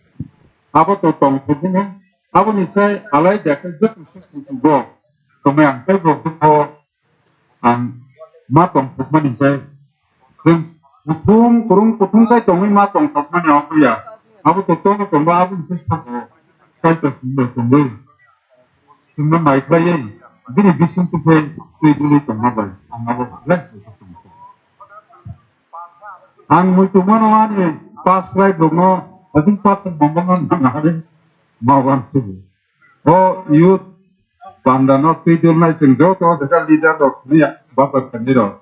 abo to tongthogono. Aboni sai alai da khe joto se kuchugo. Tongmai ang tei bo sukho ang ma tongthokmani sai chwng kuthum kurung kuthum kai tongwi ma tongthokmani abo ya. Abo to tono tongba aboni sai sabo kai to sumbai tongwi. Chwngno naiklaiwi bini bising twi twi duli tongma bai ang abo belai. Ang muitu mano ani past life rokno, I think past life bongbo no nang ani ma wan subu. O youth panda no twi dul nai chwng joto o jaga leader rok ni bapa thani rok.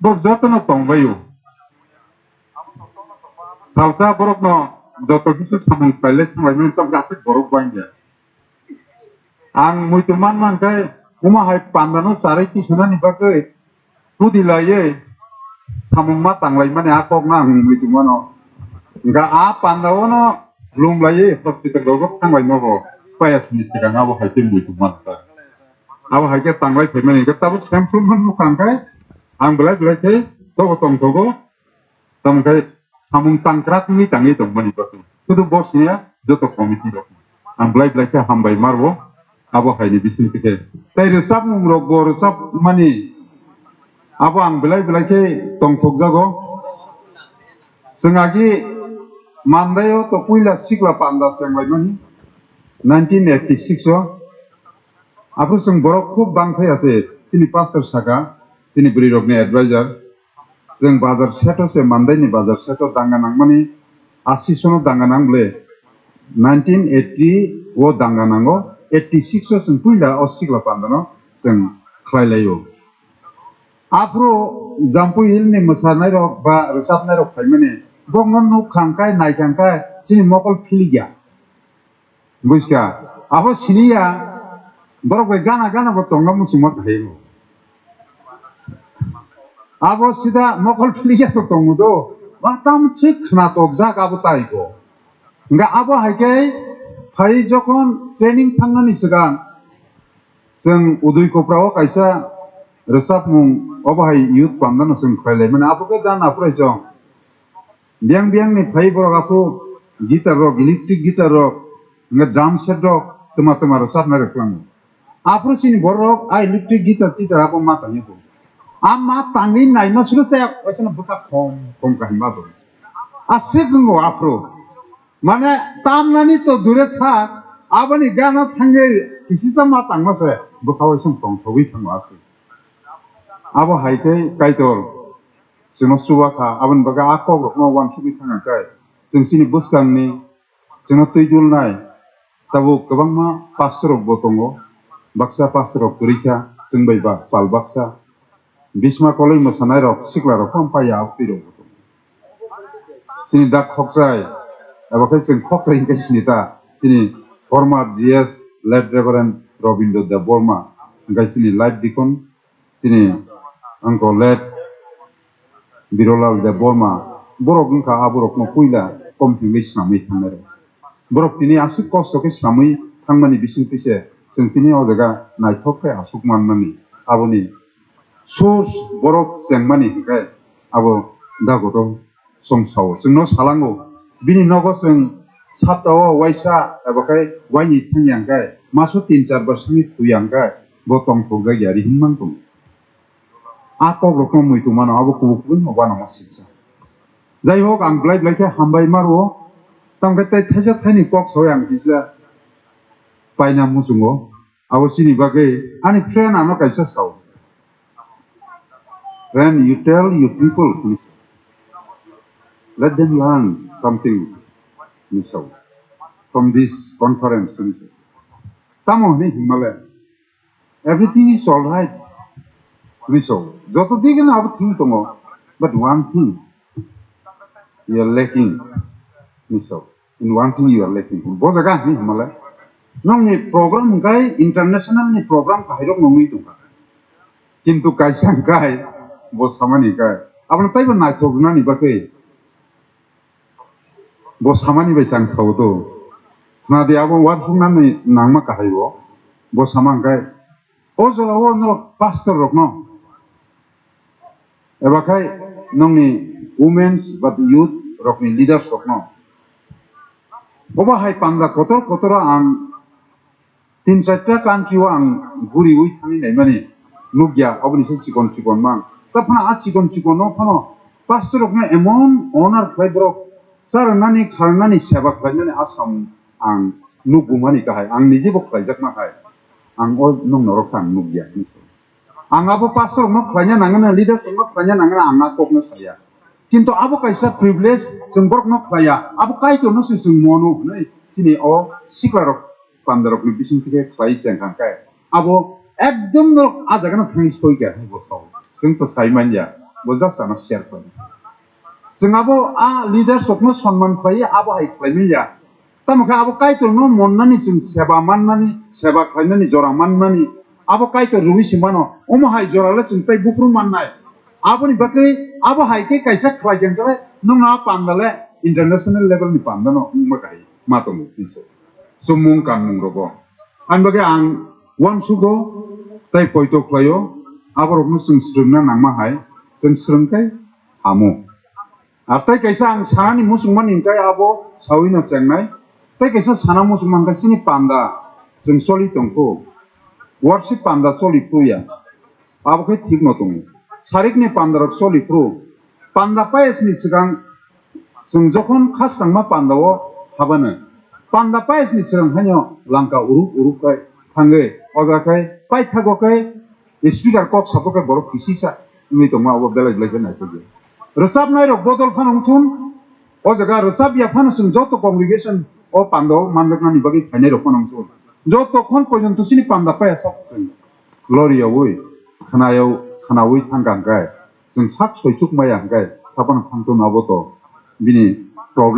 Bo joto no tong bai o. Salsa borok no joto kisu samung paile thang lai mani tong aswk borok bai ya. Ang muitu man man khe, omo hai panda no charwi tisonani bagwi tudi laiwi samung ma tang lai mani a kok no ang muitu mano. Hingkha a panda o no lum laiwi hospital rogo thang lai nogo. Payas ni sikang abo hai se muitu man kha. Abo hai khe tang lai phai mani hingkhe tabuk sem sum no nukha hingkhe ang belai belai khe tobo tong thogo. Tamo khe samung tangkrak wngwi tangwi tongmani bagwi. Sudu bo siniya joto committee rok. Ang belai belai khe hambai marwo abo haini bising khe. Tei rwchapmung rok bo rwchapmani abo ang belai belai khe tongthokjago. Chwng agi Mandai o to puila sikla panda chenglaimani nineteen eighty six o. Aphuru chwng borok khub bangthai ase, chini pastor saka, chini bwrwi rokni advisor. Chwng bazar seto se Mandai ni bazar seto danga nangmani, asi sono danga nang ble. Nineteen eighty o danga nango, eighty six o chwng puila o sikla pandano chwng khlai laio. Aphuru Jampui Hill ni mwsanai rok ba rwchapnai rok phaimani, bokno nuk khang kai nai khang kai chini mokol philikya. Buiska, abo siniya, borok bai gana gana bo tongna muchungma kahai bo. Abo sida mokol philikya to tongo do, ba tam se khna tokjak abo tai bo. Hingkha abo hai khe phai jokhon training thangnani swkang, chwng Udui Kopra o kaisa rwchapmung obo hai youth pandano chwng khlai lai mani, abo khe dan aphuru chwng. Biyang biyang ni phai borok aphuru guitar rok, electric guitar rok, hingkhe drum set rok, twma twma rwchapnai rok kwlango. Aphuru chini borok rok a electric guitar titar abo ma tangwi bo. A ma tangwi naima sulo chaya, waisano bwkha khom khom kahim ma bo. Aswk wngo aphuru. Mane tamnani to dure thak, aboni gana thangwi kisisa ma tangma se bwkha waisong tongthogwi thango aswk. Abo hai khe Kaitor chwngno chuba kha, aboni bagwi a kokrokno uansugwi thangkha khe, chwng chini bwskangni chwngno twi dulnai. Tabuk kwbangma pastor rokbo tongo, baksa pastor rok kwrwi kha, chwng bai ba pal baksa. Bisma koloi mwsanairok, siklarok phano paiya, a twi rokbo tongo. Chini dak khokchai, abo khe chwng khokchai hinkhe sini ta, chini former G S late Reverend Robindra Debbarma, hinkhe chini life deacon, chini uncle late Birolal Debbarma, borok wngkha aborokno puila kom himwi swnamwi thangnai rok. Borok tini aswk kosto khe swnamwi thangmani bisingtwi se chwng tini o jaga naithok khe aswk manmani. Aboni source borok chengmani hinkhe abo dagoto chwng sao, chwngno salango. Bini nogo chwng saptao waisa eba khe waini thangya hinkhe maso tin char bar simi thuya hinkhe bo tongthokjakya ri hinmang tongo. A kokrokno muitu mano, abo kubui kubui no uanama siksa. Jai hok, ang belai belai khe hambai ma rwo. Tamo khe tei thaisa thaini kok saui ang kisa paina muchungo. Abo chini bagwi ani friend ano kaisa sao. Friend, you tell your people, hwnwi sao. Let them learn something, hwnwi sao. From this conference, hwnwi sao. Tamo hwnwi himma le? Everything is all right. Hwnwi sao. Joto digi no abo thing tongo. But one thing you are lacking. Hwnwi sao. In one thing you are lacking. Bo jaga hwnwi hwnmale. Nokni program hwnkhe international ni program kahairok nongwi tongkha. Kintu kaisa hwnkhe bo samani hwnkhe. Abono taibo naithok rwnani bagwi. Bo samani bai chang sao to. Khna di abo uansuknani nangma kahai bo. Bo sama hwnkhe o jora o norok pastor rokno eba khai nongni women's ba youth rokni leaders rokno. Obo hai panda kotor kotor ang tin charta country o ang guriwi thangwi naimani nukya, oboni se chikon chikon mang. Ta phano a chikon chikon no phano pastor rokno emon honor khlai borok charwnani kharwnani seba khlainani asam ang nukgumani kahai, ang nijebo khlaijakma hai. Ang o nung norok kha ang nukya. Ang abo pastor rokno khlaina nangani, leaders rokno khlaina nangani ang a kokno saya. Kintu abo kaisa privilege chwng borokno khlaiya, abo Kaitorno se chwng mono hwnwi chini o siklarok pandarokni bising theke khlai chengkha khe abo ekdom no a jagano thangwi soi kha hwnwi bo sao. Chwng to sai manya, bo just ano share khlai. Chwng abo a leaders rokno sonman khlai abo hai khlai manya. Tamo khe abo Kaitorno monnani chwng seba mannani, seba khlainani jora mannani abo Kaitor rwui se mano. Omo hai jora le chwng tei buphuru mannai. Aboni bagwi abo hai khe kaisa khlai khe khe nokno a panda le international level ni panda no wngma kahai ma tongo. Chumung kanmung rogo. Ani bagwi ang uansugo tei poito khlaio, aborokno chwng swrwngna nangma hai chwng swrwng khe hamo. Ar tei kaisa ang sanani muchungmani hwnkhe abo sawino chengnai, tei kaisa sana muchungma hwnkhe chini panda chwng choli tongkho, worship panda choli phuru ya, abo khe thikno tongo. Sarikni pandarok choli phuru, panda payasni swkang Chwng jokhon khasrangma pandao habano, panda payasni swrang haino langka uruk uruk khai thangwi, o jaga khai paithago khai speaker kok sabo khai borok kisisa wngwi tongma abo belai belai khe naithokya. Rwchapnairok bodol phano wngthun, o jaga rwchapya phano chwng joto congregation o pandao manjaknani bagwi phainairok phano wngthun. Joto khon porjonto chini panda payasa chwng loriyaui khwnayau, khwnaui thangkha hwnkhe, chwng sak soichuk maya hwnkhe, saphano thangtun abo to bini